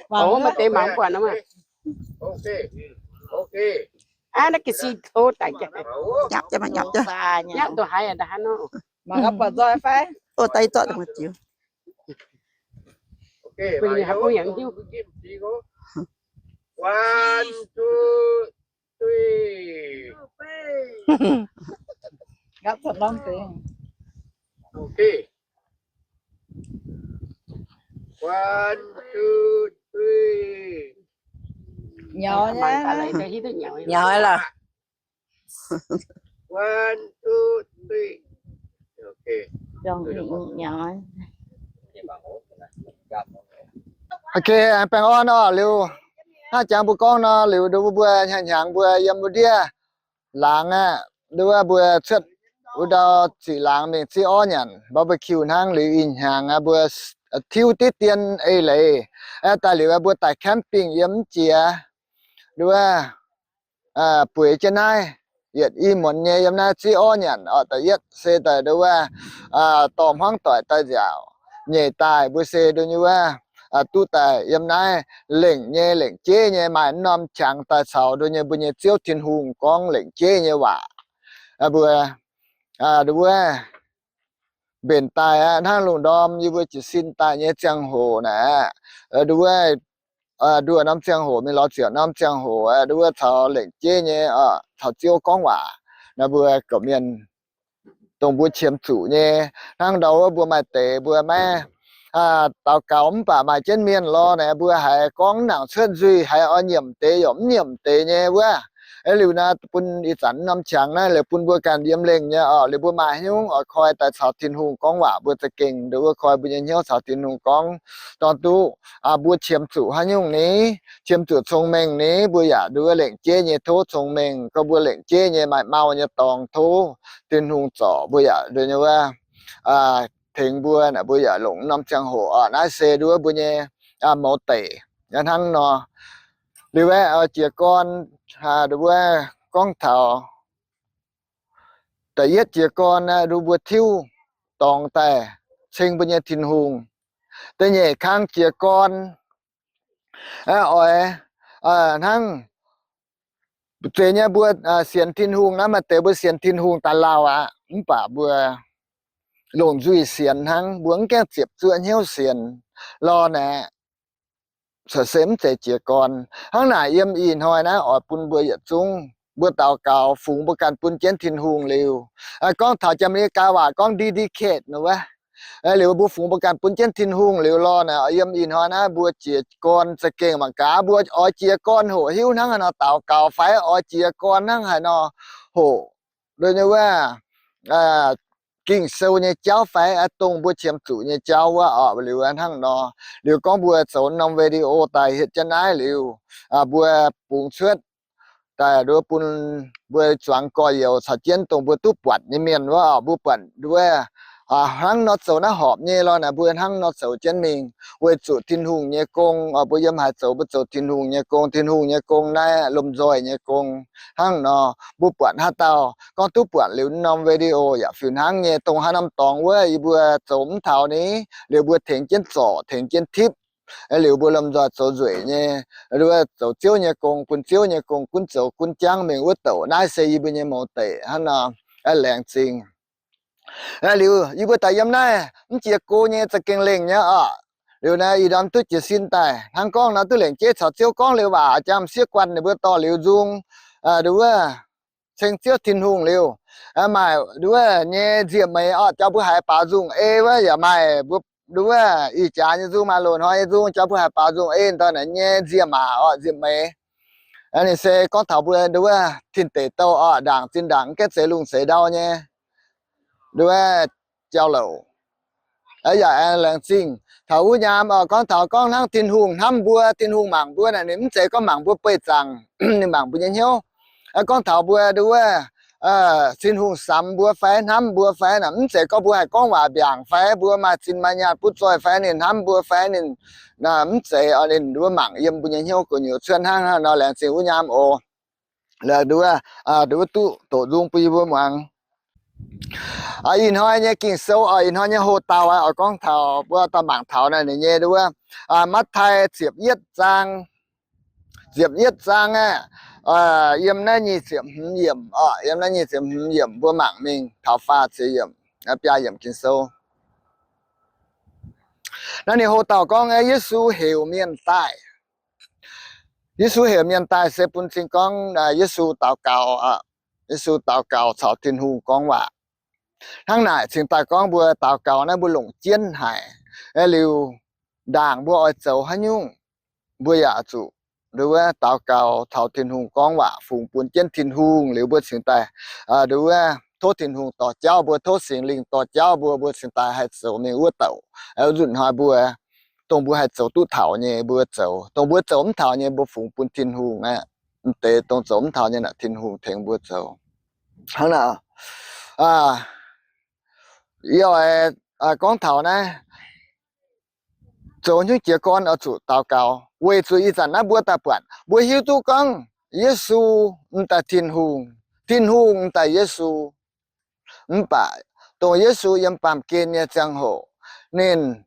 Maaih deix mangc buatc nor maah. Aav, naaiv ga'sie tov daaih. Nyapv jienv, nyapv jienv. Nyapv ndoh haaix a'hnangv nor. Mangc gaax buatc nzoih fai? Ov, daaih zorqv daaih jiu. One, two, three. Ngapv cuotv norm deix. Okay. One, two, three. Nyaux nyei. Nyaux lorqc. One, two, three. Okay. Okay, baengh orn orqc. Liuz hnangv jangx mbuo gorngv nor, liuz nduov mbuo hnyangx-hnyangx mbuo yiem wuov ndiev laangz aeqv, nduov mbuo cuotv wuov ndau ziqc laangz mingh ziv orv nyanc barbecue hnangv. Liuz ih hnyangx aeqv, mbuo tiuv diqv dien eix leiz aeqv, daaih liuz aeqv, mbuo daaih camping yiem mv jiex nduov bueix jienv naaiv, yietc i muonz nyei yiem naaiv ziv orv nyanc oc. Da'yietv se daaih nduov wuov dorh hmuangv doic daaih nziaauc nyeic daaih, mbuo se nduov nyei wuov duqv daaih yiem naaiv lengc nyei, lengc jeiv nyei, maaih norm qangx daaih caux nduov nyei mbuo nyei Ziouv Tin-Hungh gorngv lengc jeiv nyei waac. Mbuo nduov wuov mbenc daaih aqv, hnangv lungh ndorm yie mbuo jiez sin daaih nyei ziangh hoc naaic, nduov wuov nduov norm ziangh hoc mingh lorz ziouc norm ziangh hoc, nduov wuov caux lengc jeiv nyei caux Ziouv gorngv waac. Naaiv mbuo gorqv-mienh dongh mbuo qiemx zuqc nyei. Hnangv ndau wuov mbuo maaih deix mbuo maiv daux gaux mv baac maaih jienv mienh lorz naaic, mbuo haiz gorngv nangc cuotv nzuih haiz oix nyiemc deix yaac mv nyiemc deix nyei wuov. Liuz naaiv bun ih zanc norm qangx naaiv liuz bun mbuo ganh yiem lengh nyei oc. Liuz mbuo maaih haaix nyungc oix koi daaih caux Tin-Hungh gorngv waac, mbuo za'gengh nduov wuov koi mbuo nyei hnyouv caux Tin-Hungh gorngv dorh duqv mbuo qiemx zuqc haaix nyungc ni, qiemx zuqc cong-mengh ni, mbuo yaac nduov lengc jeiv nyei tov cong-mengh. Gorngv mbuo lengc jeiv nyei maaih mau nyei dorngx, tov Tin-Hungh zorc mbuo yaac nduov nyei wuov tengx mbuo naaic, mbuo yaac longc norm ziangh hoc oc. Naaiv se nduov mbuo nyei mouz deic hnangv nor. Liuz aeqv, jiez gorn nduov gorngv taux Da'yietv jiez gorn aeqv, nduov mbuo tiuv dorngx daaih ceng mbuo nyei Tin-Hungh. Da'nyeic kang jiez gorn aeqv, oix hnangv zeiz nyei mbuo sienx Tin-Hungh naaiv, maaih deix mbuo sienx Tin-Hungh daaih lauh aqv, mv baac mbuo longc nzuih sienx hnangv, mbuo mv gaengh ziepc zuoqv hnyouv sienx lorh naaic, se mv zeiz jiez gorn. Hnangv naaic yiem ih hnoi naaiv oix bun mbuo yietc zungv mbuo daux gaux fungx mbuo ganh bun jienv Tin-Hungh liuz, gorngv taux Janx-Merigaa waac gorngv dedicate nor wuov, liuz mbuo fungx mbuo ganh bun jienv Tin-Hungh liuz lorh naaic, yiem ih hnoi naaiv mbuo jiez gorn za'gengh mangc gaax mbuo oix jiez gorn hoqc hiuv hnangv haaix nor daux gaux fai oix jiez gorn hnangv haaix nor hoqc wuov Ging-Sou nyei jauv fai dongh mbuo qiemx zuqc nyei jauv wuov oc. Liuz hnangv nor, liuz gorngv mbuo zoux norm video daaih hietv jienv naaiv liuz, mbuo bungx cuotv daaih nduov bun mbuo zuangx gorx-youz caux jienv dongh mbuo duqv buatc nyei mienh wuov oc. Mbuo buatc nduov hnangv nor zoux naaiv horpc nyei lorh naaic, mbuo hnangv nor zoux jienv mingh weic zuqc Tin-Hungh nyei gong oc. Mbuo yiem haaix zoux mbuo zoux Tin-Hungh nyei gong, Tin-Hungh nyei gong naaiv lomh nzoih nyei gong. Hnangv nor mbuo buatc haaix dauh gorngv duqv buatc liuz norm video yaac fih hnangv nyei, dongh haaix norm dorngx wuov yie mbuo zoux mv taux ni, liuz mbuo tengx jienv zorc, tengx jienv tipv. Liuz mbuo lomh nzoih zoux nzueic nyei, zoux Ziouv nyei gong, bun Ziouv nyei gong gunv zoux gunv jangv mingh wuov douc. Naaiv se yie mbuo nyei mouz deic hnangv nor, laengz zingh. Liuz yie mbuo daaih yiem naaiv mv jiex go nyei za'gengh lengh nyei oc. Liuz naaiv ih ndorm duqv jiez sin daaih hnangv gorngv nor duqv lengc jeiv caux Ziouv gorngv liuz waac jangx m'sieqv guanh ninh mbuo dorh liuz nzung nduov ceng Ziouv Tin-Hungh liuz, maaih nduov nyei nziemh meix oc, jauv mbuo haiz baaux nzung ei wuov yaac maaih, nduov ih jaax nyei nzung, maaih loz-hnoi nyei nzung, jauv mbuo haiz baaux nzung ei daaih naaic nyei nziemh maac oc, nziemh meix. Ninh se gorngv taux mbuo nduov tin deic douh oc, ndaangc zinh ndaangc mv gaengh zeix lungh zeix ndau nyei nduov jauv-louc. Yaac aengx laengz zingh taux wuov nyaam oc, gorngv taux gorngv hnangv Tin-Hungh hnamv mbuo, Tin-Hungh mangc mbuo naaic, ninh mv zeiz gorngv mangc mbuo beih zaangc, ninh mangc mbuo nyei hnyouv. Gorngv taux mbuo nduov Tin-Hungh samx mbuo fai hnamv mbuo fai naaic, mv zeiz gorngv mbuo haih gorngv waac mbiaangc fai mbuo maaih zinh maaih nyaanh butv zoih fai ninh hnamv mbuo fai ninh mv zeiz, ninh nduov mangc yiem mbuo nyei hnyouv gu'nyuoz cuotv hnangv nor. Laengz zingh wuov nyaam oc. Nduov, nduov duqv doqc nzung bun yie mbuo muangx. Ih hnoi nyei Ging-Sou oc, ih hnoi nyei hoc-dauh oix gorngv taux mbuo daaih mangc taux naaiv ninh nyei nduov Matv^taai ziepc yietv zaang, ziepc yietv zaang aeqv, yiem naaiv nyic ziepc hmz yiemc oc, yiem naaiv nyic ziepc hmz yiemc mbuo mangc mingh taux faah ziepc yiemc, biaa yiemc Ging-Sou. Naaiv ninh hoc-dauh gorngv Yesu heuc mienh daaih. Yesu heuc mienh daaih se bun cing gorngv Yesu daux gaux, Yesu daux gaux caux Tin-Hungh gorngv waac. Hnangv naaic cingx daaih gorngv mbuo daux gaux naaiv mbuo longc jienv haic. Liuz ndaangc mbuo oix zoux haaix nyungc, mbuo yaac zuqc nduov daux gaux caux Tin-Hungh gorngv waac fungx bun jienv Tin-Hungh liuz mbuo cingx daaih nduov tov Tin-Hungh dorh jauv mbuo, tov Singx Lingh dorh jauv mbuo, mbuo cingx daaih haih zoux mingh wuov douc. Nzunc hnoi mbuo, dongh mbuo haih zoux duqv taux nyei mbuo zoux, dongh mbuo zoux mv taux nyei mbuo fungx bun Tin-Hungh aqv. M'deix dongh zoux mv taux nyei naaic Tin-Hungh tengx mbuo zoux. Hnangv naaic, yie oix gorngv taux naaiv zoux hnyouv jiez gorn oix zuqc daux gaux, weic zuqc ih zanc naaiv mbuo daaih buatc, mbuo hiuv duqv gorngv Yesu m'daaih Tin-Hungh, Tin-Hungh m'daaih Yesu. Mv baac dongh Yesu yiem baamh gen nyei ziangh hoc, ninh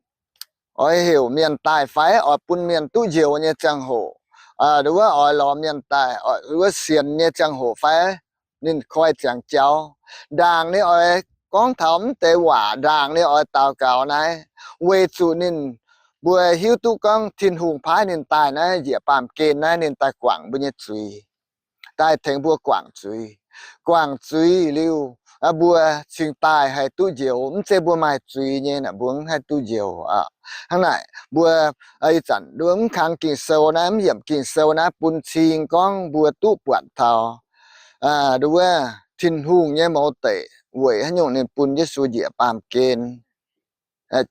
oix heuc mienh daaih fai oix bun mienh duqv njoux nyei ziangh hoc, nduov oix lorz mienh daaih, nduov sienx nyei ziangh hoc fai ninh koi ziangx jauv. Ndaangc ninh oix gorngv taux mv deix waac, ndaangc ninh oix daux gaux naaiv, weic zuqc ninh, mbuo hiuv duqv gorngv Tin-Hungh paaiv ninh daaih naaiv njiec baamh gen naaiv ninh daaih guangc mbuo nyei zuiz, daaih tengx mbuo guangc zuiz. Guangc zuiz liuz, mbuo cingx daaih haih duqv njoux. Mv zeiz mbuo maaih zuiz nyei naaic mbuo mv haih duqv njoux aqv. Hnangv naaic mbuo ih zanc nduov mv kang Ging-Sou naaiv, mv yiemc Ging-Sou naaiv bun cing gorngv mbuo duqv buatc taux nduov Tin-Hungh nyei mouz deic weic haaix nyungc ninh bun Yesu njiec baamh gen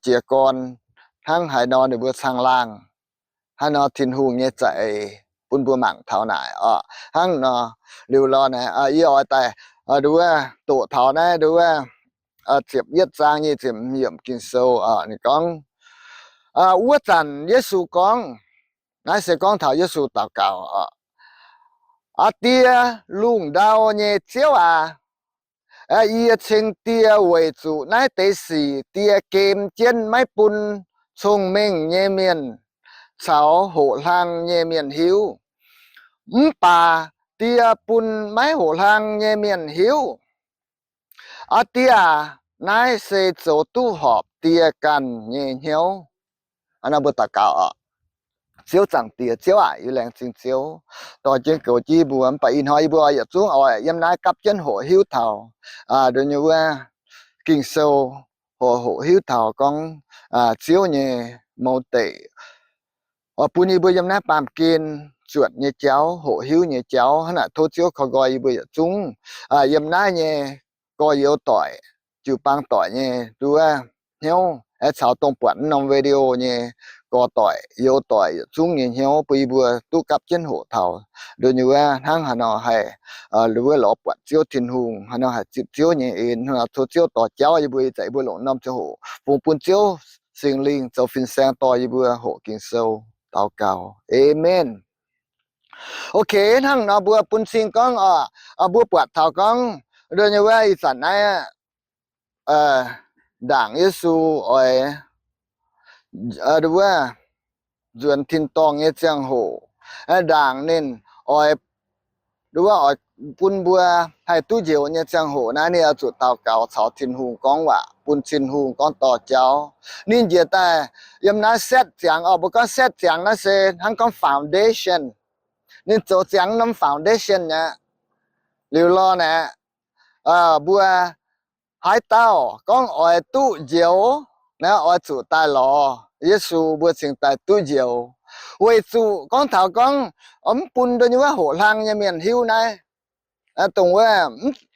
jiez gorn, hnangv haaix nor ninh mbuo caangh laangh, haaix nor Tin-Hungh nyei za'eix, bun mbuo mangc taux naaic oc. Hnangv nor liuz lorh naaic, yie oix daaih nduov doqc taux naaiv nduov ziepc yietv zaang nyic ziepc hmz yiemc Ging-Sou oc. Ninh gorngv, wuov zanc Yesu gorngv, naaiv se gorngv taux Yesu daux gaux oc, Aa Die, lungh ndau nyei Ziouv aac, Yie ceng die weic zuqc naaiv deix sic die gem jienv maiv bun cong-mengh nyei mienh caux hoqc hlang nyei mienh hiuv. Mv baac die bun maiv hoqc hlang nyei mienh hiuv. Aa Die aah, naaiv se zoux duqv horpc die ganh nyei hnyouv. Nor mbuo daux gaux oc. Ziouv, Zaangc Diex, Ziouv aac, yie laengz zingh Ziouv dorh jienv goux jienv mbuo. Mv baac ih hnoi yie mbuo oix yietc zungv oix yiem naaiv gapv jienv hoqc hiuv taux nduov nyei wuov Ging-Sou, hoqc, hoqc hiuv taux gorngv Ziouv nyei mouz deic, oix bun yie mbuo yiem naaiv baamh gen zuotc nyei jauv, hoqc hiuv nyei jauv. Hnangv naaic tov Ziouv koi nqoi yie mbuo yietc zungv yiem naaiv nyei gorx-youz doic, jiu-baang doic nyei nduov hnyouv, caux dongh buatc norm video nyei gorx doic, youz doic yietc zungv nyei hnyouv, bun yie mbuo duqv gapv jienv hoqc taux nduov nyei wuov hnangv haaix nor haih nduov lorz buatc Ziouv Tin-Hungh, haaix nor haih zipv Ziouv nyei en. Tov Ziouv dorh jauv yie mbuo, ih zanc yie mbuo longc norm ziangh hoc fungx bun Ziouv Singx Lingh zoux fin-saeng dorh yie mbuo hoqc Ging-Sou. Daux gaux, Aamen. Ok, hnangv nor mbuo bun cing gorngv oc, mbuo buatc taux gorngv nduov nyei wuov ih zanc naaiv ndaangc Yesu oix nduov nzuonx tin-dorngh nyei ziangh hoc, ndaangc ninh oix nduov oix bun mbuo haih duqv njoux nyei ziangh hoc naaiv, ninh oix zuqc daux gaux caux Tin-Hungh gorngv waac, bun Tin-Hungh gorngv dorh jauv. Ninh njiec daaih yiem naaiv setv ziangx oc, mbuo gorngv setv ziangx naaiv se hnangv gorngv foundation. Ninh zoux ziangx norm foundation aqv. Liuz lorh naaiv, mbuo haaix dauh gorngv oix duqv njoux naaiv, oix zuqc daaih lorz Yesu, mbuo cingx daaih duqv njoux. Weic zuqc gorngv taux gorngv mv bun nduov nyei wuov hoqc hlang nyei mienh hiuv naaiv. Dongh wuov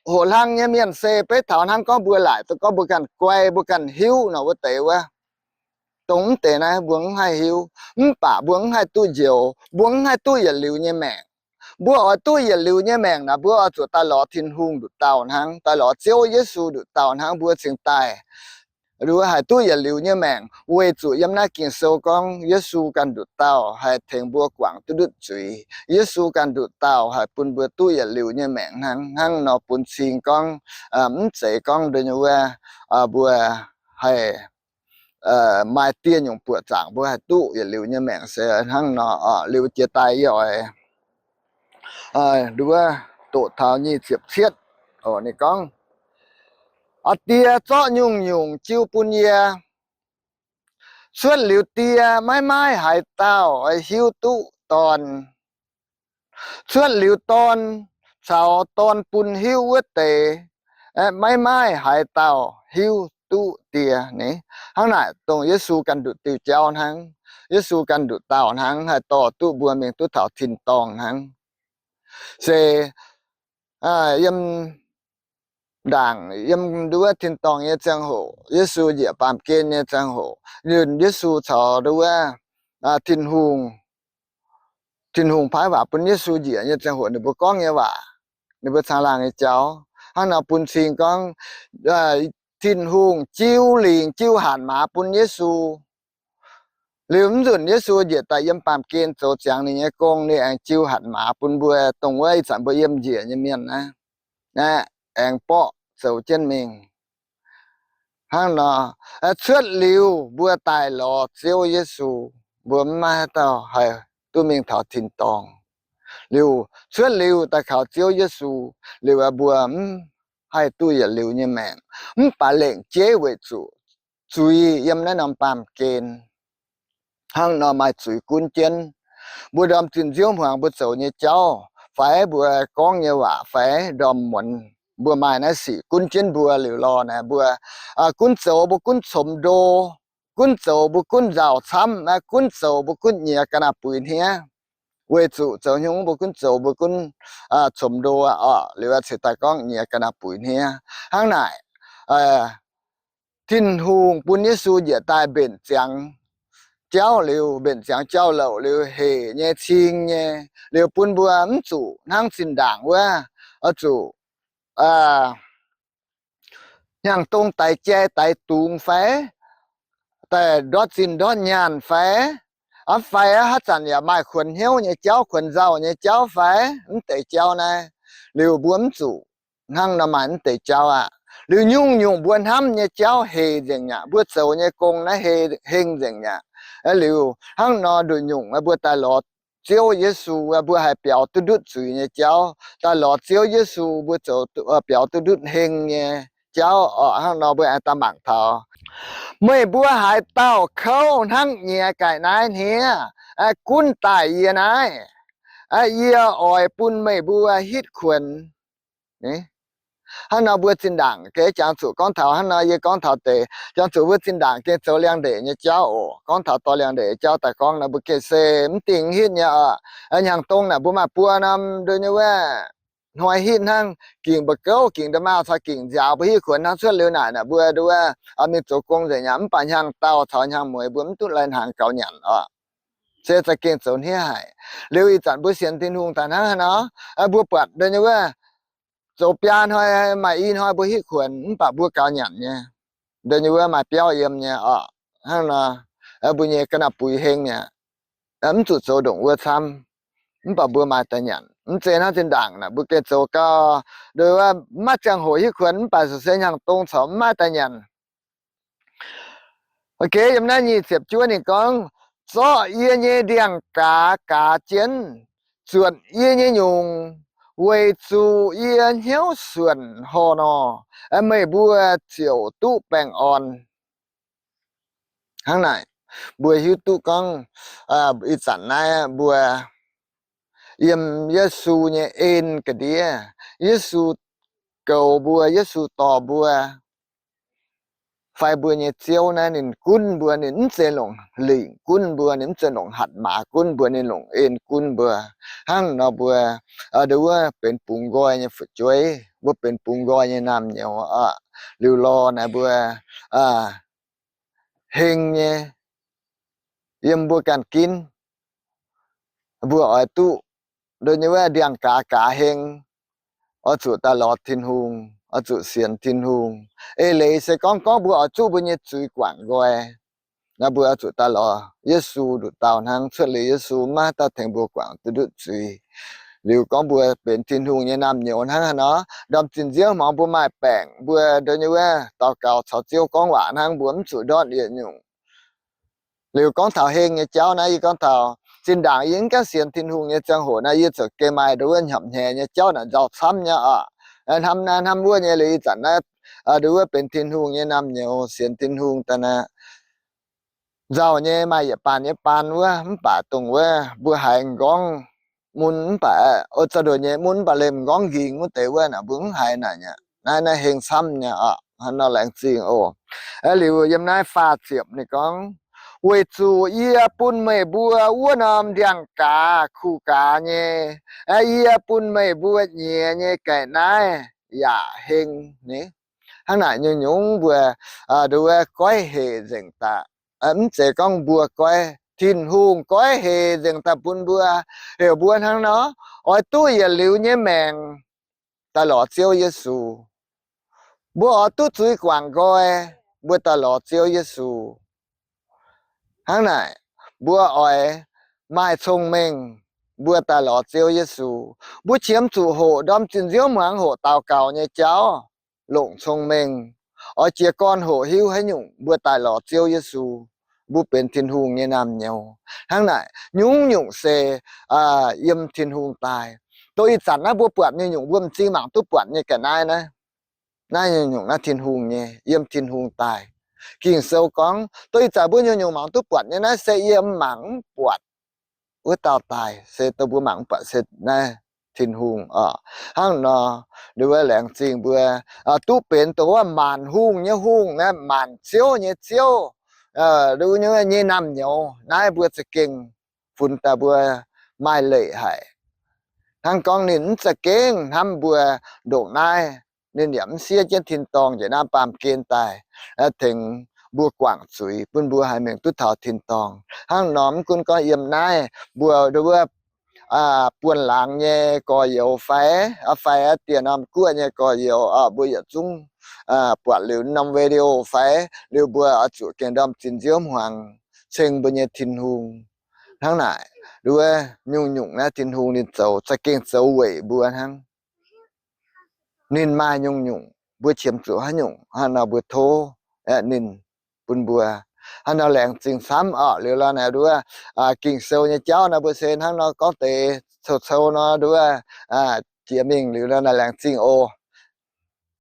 hoqc hlang nyei mienh se beiv taux hnangv gorngv mbuo laaic duqv gorngv mbuo ganh guai, mbuo ganh hiuv nor wuov deix wuov. Dongh mv deix naaiv mbuo mv haih hiuv, mv baac mbuo mv haih duqv njoux, mbuo mv haih duqv yietc liuz nyei maengc. Mbuo oix duqv yietc liuz nyei maengc naaic, mbuo oix zuqc daaih lorz Tin-Hungh nduqc dauh hnangv, daaih lorz Ziouv Yesu nduqc dauh hnangv, mbuo cingx daaih nduov haih duqv yietc liuz nyei maengc. Weic zuqc yiem naaiv Ging-Sou gorngv Yesu ganh nduqc dauh haih tengx mbuo guangc duqv ndutv zuiz. Yesu ganh nduqc dauh haih bun mbuo duqv yietc liuz nyei maengc hnangv. Hnangv nor bun cing gorngv mv zeiz gorngv nduov nyei wuov mbuo haih maaih dieh nyungc buoqc zaangc mbuo haih duqv yietc liuz nyei maengc se hnangv nor oc. Liuz jiex daaih yie oix nduov doqc taux nyic ziepc cietv. Ninh gorngv, Aa Die zorqv nyungc-nyungc jiu bun yie. Cuotv liuz Die, maiv maaih haaix dauh hiuv duqv Dorn. Cuotv liuz Dorn caux Dorn bun hiuv wuov deix, maiv maaih haaix dauh hiuv duqv Die. Hnangv naaic dongh Yesu ganh nduqc diuh jauv hnangv. Yesu ganh nduqc dauh hnangv haih dorh duqv mbuo mingh duqv taux tin-dorngh hnangv. Se yiem ndaangc yiem nduov tin-dorngh nyei ziangh hoc, Yesu njiec baamh gen nyei ziangh hoc, yunh Yesu caux nduov Tin-Hungh, Tin-Hungh paaiv waac bun Yesu njiec nyei ziangh hoc, ninh mbuo gorngv nyei waac, ninh mbuo caangh laangh nyei jauv. Hnangv nor bun cing gorngv Tin-Hungh jiu lingc jiu hatc maaz bun Yesu. Liuz mv nzunc Yesu njiec daaih yiem baamh gen zoux ziangx ninh nyei gong, ninh aengx jiu hatc maaz bun mbuo dongh wuov ih zanc mbuo yiem njiec nyei mienh naaiv, aengx borqv zoux jienv mingh. Hnangv nor, cuotv liuz mbuo daaih lorz Ziouv Yesu, mbuo mv maaih haaix dauh haih duqv mingh taux tin-dorngh. Liuz cuotv liuz daaih kaux Ziouv Yesu, liuz mbuo mv haih duqv yietc liuz nyei maengc. Mv baac lengc jeiv weic zuqc zuiz yiem naaiv norm baamh gen. Hnangv nor maaih zuiz gunv jienv. Mbuo ndorm zinh nziouv hmuangx mbuo zoux nyei jauv fai mbuo gorngv nyei waac fai ndorm muonz mbuo maaih naaiv sic gunv jienv mbuo liuz lorh naaic, mbuo gunv zoux mbuo gunv comx ndo, gunv zoux mbuo gunv nzauh camv, gunv zoux mbuo gunv nyiex ga'naaiv buix hniev. Weic zuqc zoux hnyungv mbuo gunv zoux mbuo gunv comx ndo oc, liuz ceix daaih gorngv nyiex ga'naaiv buix hniev. Hnangv naaic, Tin-Hungh bun Yesu njiec daaih mbenc ziangx jauv liuz, mbenc ziangx jauv-louc liuz, hec nyei cing nyei, liuz bun mbuo mv zuqc hnangv zinh ndaangc wuov, oix zuqc hnyangx-dong daix jai daix dungz fai, daaih ndortv zinh ndortv nyaanh fai, aa, fai haaix zanc yaac maaih kuonx hnyouv nyei jauv, kuonx nzauh nyei jauv fai, mv deix jauv naaiv, liuz mbuo mv zuqc hnangv nor maaih mv deix jauv aqv. Liuz nyungc-nyungc mbuo hnamv nyei jauv hec nzengc aqv. Mbuo zoux nyei gong naaiv hec, heng nzengc aqv. Liuz hnangv nor nduqc nyungc mbuo daaih lorz Ziouv Yesu, mbuo haih biaux duqv ndutv zuiz nyei jauv. Daaih lorz Ziouv Yesu mbuo zoux biaux duqv ndutv heng nyei jauv oc. Hnangv nor mbuo aengx daaih mangc taux, meih mbuo haaix dauh kouv hnangv nyiex ga'naaiv hniev, gunv daaih yie naaiv. Yie oix bun meih mbuo hitv kuonx. Hnangv nor mbuo zinh ndaangc gengh jangx zuqc gorngv taux hnangv nor, yie gorngv taux deix jangx zuqc mbuo zinh ndaangc gengh zoux liangx-ndeic nyei jauv oc. Gorngv taux dorh liangx-ndeic nyei jauv daaih gorngv nor, mbuo gengh se mv dingh hitv nyei oc. Hnyangx-dong naaic mbuo maaih buo norm nduov nyei wuov hnoi hitv hnangv, gingc mba'gouv, gingc nda'maauh caux gingc nziaaux mbuo hitv kuonx hnangv. Cuotv liuz naaic naaic mbuo nduov mingh zoux gong nzengc aqv. Mv baac hnyangx-daauh caux hnyangx-mueiz mbuo mv duqv lai hnaangx gaux nyanc oc. Se za'gengh zoux hniev haic. Liuz ih zanc mbuo sienx Tin-Hungh daaih hnangv haaix nor, mbuo buatc nduov nyei wuov zoux biaa hnoi maaih i hnoi mbuo hitv kuonx mv baac mbuo gaux nyanc nyei. Nduov nyei wuov maaih biauv yiem nyei oc. Hnangv nor mbuo nyei ga'naaiv buix heng mi'aqv. Mv zuqc zoux ndongc wuov camv, mv baac mbuo maaih daaih nyanc. Mv zeiz hnangv zinh ndaangc naaic mbuo gengh zoux gau, nduov wuov maiv ziangh hoc hitv kuonx mv baac se hnyangx-dong corc mv maaih daaih nyanc. Geh yiem naaiv nyic ziepc juov ninh gorngv, zorqv yie nyei ndiangx-gaaz gaaz jienv, zuotc yie nyei nyungc, weic zuqc yie hnyouv suonc horh nor, meih mbuo ziouc duqv baengh orn. Hnangv naaic, mbuo hiuv duqv gorngv ih zanc naaiv mbuo yiem Yesu nyei en ga'ndiev, Yesu goux mbuo, Yesu dorh mbuo, fai mbuo nyei Ziouv naaiv ninh gunv mbuo, ninh mv zeiz longc lingc gunv mbuo, ninh mv zeiz longc hatc maaz gunv mbuo, ninh longc en gunv mbuo. Hnangv nor mbuo nduov wuov benx bungx nqoi nyei fu'jueiv, mbuo benx bungx nqoi nyei naamh nyouz oc. Liuz lorh naaic mbuo heng nyei yiem mbuo ganh ginv. Mbuo oix duqv nduov nyei wuov ndiangx-gaaz gaaz heng, oix zuqc daaih lorz Tin-Hungh, oix zuqc sienx Tin-Hungh. Eix leiz se gorngv, gorngv mbuo oix zuqv mbuo nyei zuiz guangc nqoi, naaiv mbuo oix zuqc daaih lorz Yesu nduqc dauh hnangv. Cuotv liuz Yesu maiv haih daaih tengx mbuo guangc duqv ndutv zuiz. Liuz gorngv mbuo benx Tin-Hungh nyei naamh nyouz hnangv haaix nor, ndorm zinh nziouv hmuangx mbuo maaih baengc, mbuo nduov nyei wuov daux gaux caux Ziouv gorngv waac hnangv, mbuo mv zuqc ndortv yietc nyungc. Liuz gorngv taux heng nyei jauv naaiv, yie gorngv taux zinh ndaangc yie mv gaengh sienx Tin-Hungh nyei ziangh hoc naaiv, yie ziouc gengh maaih nduov wuov hnyapv hnyeiz nyei jauv naaic nzauh camv nyei oc. Hnamv naaiv hnamv wuov nyei. Liuz ih zanc naaiv nduov wuov benx Tin-Hungh nyei naamh nyouz, sienx Tin-Hungh daaih naaiv, nzauh nyei maaih yietc baan nyei baan wuov, mv baac dongh wuov mbuo haiz m'nqorngv mun mv baac, o, za'nduqc nyei mun mv baac lemh m'nqorngv nqingx wuov deix wuov naaic, mbuo mv haiz naaic nyei. Naaiv, naaiv heng camv nyei oc. Hnangv nor laengz zingh oc. Liuz yiem naaiv faah ziepc ninh gorngv, weic zuqc yie bun meih mbuo wuov norm ndiangx-gaaz kuh gaaz nyei, yie bun meih mbuo nyiex nyei ga'naaiv yaac heng ni. Hnangv naaic nyungc-nyungc mbuo nduov goiv hec nzengc daaih. Mv zeiz gorngv mbuo goiv, Tin-Hungh goiv hec nzengc daaih bun mbuo. Heuc mbuo hnangv nor, oix duqv yietc liuz nyei maengc daaih lorz Ziouv Yesu. Mbuo oix duqv zuiz guangc nqoi, mbuo daaih lorz Ziouv Yesu. Hnangv naaic, mbuo oix maaih cong-mengh, mbuo daaih lorz Ziouv Yesu. Mbuo qiemx zuqc hoqc ndorm zinh nziouv hmuangx hoqc daux gaux nyei jauv, longc cong-mengh. Oix jiez gorn hoqc hiuv haaix nyungc mbuo daaih lorz Ziouv Yesu, mbuo benx Tin-Hungh nyei naamh nyouz. Hnangv naaic, nyungc-nyungc se yiem Tin-Hungh daaih. Dongh ih zanc naaiv mbuo buatc nyei nyungc mbuo m'zing mangc duqv buatc nyei ga'naaiv naaiv. Naaiv nyungc-nyungc naaiv Tin-Hungh nyei, yiem Tin-Hungh daaih. Ging-Sou gorngv, dongh ih zanc mbuo nyungc-nyungc mangc duqv buatc nyei naaiv se yiem mangc mv buatc wuov dauh daaih, se dongh mbuo mangc mv buatc se naaiv Tin-Hungh oc. Hnangv nor, nduov wuov laengz zingh mbuo duqv benx dongh wuov maanc hungh nyei Hungh naaiv, maanc ziouv nyei Ziouv, nduov nyei naamh nyouz naaiv, mbuo za'gengh funx daaih mbuo maaih leiz haic. Hnangv gorngv ninh mv za'gengh hnamv mbuo ndongc naaiv, ninh yaac mv siev jienv tin-dorngh njiec naaiv baamh gen daaih tengx mbuo guangc zuiz, bun mbuo haih mingh duqv taux tin-dorngh. Hnangv nor, mv gunv gorngv yiem naaiv mbuo nduov wuov buonv laangz nyei gorx-youz fai, fai dieh norm guoqv nyei gorx-youz, mbuo yietc zungv buatc liuz norm video fai, liuz mbuo oix zuqc gengh ndorm zinh nziouv hmuangx ceng mbuo nyei Tin-Hungh. Hnangv naaic, nduov nyungc-nyungc naaiv Tin-Hungh ninh zoux, za'gengh zoux weic mbuo hnangv. ninh maaih nyungc-nyungc, mbuo qiemx zuqc haaix nyungc, hnangv nor mbuo tov ninh bun mbuo. Hnangv nor laengz zingh camv orqc. Liuz nor naaic nduov, Ging-Sou nyei jauv nor mbuo se hnangv nor gorngv deix cou-cou nor nduov jiex mingh. Liuz nor naaic laengz zingh oc.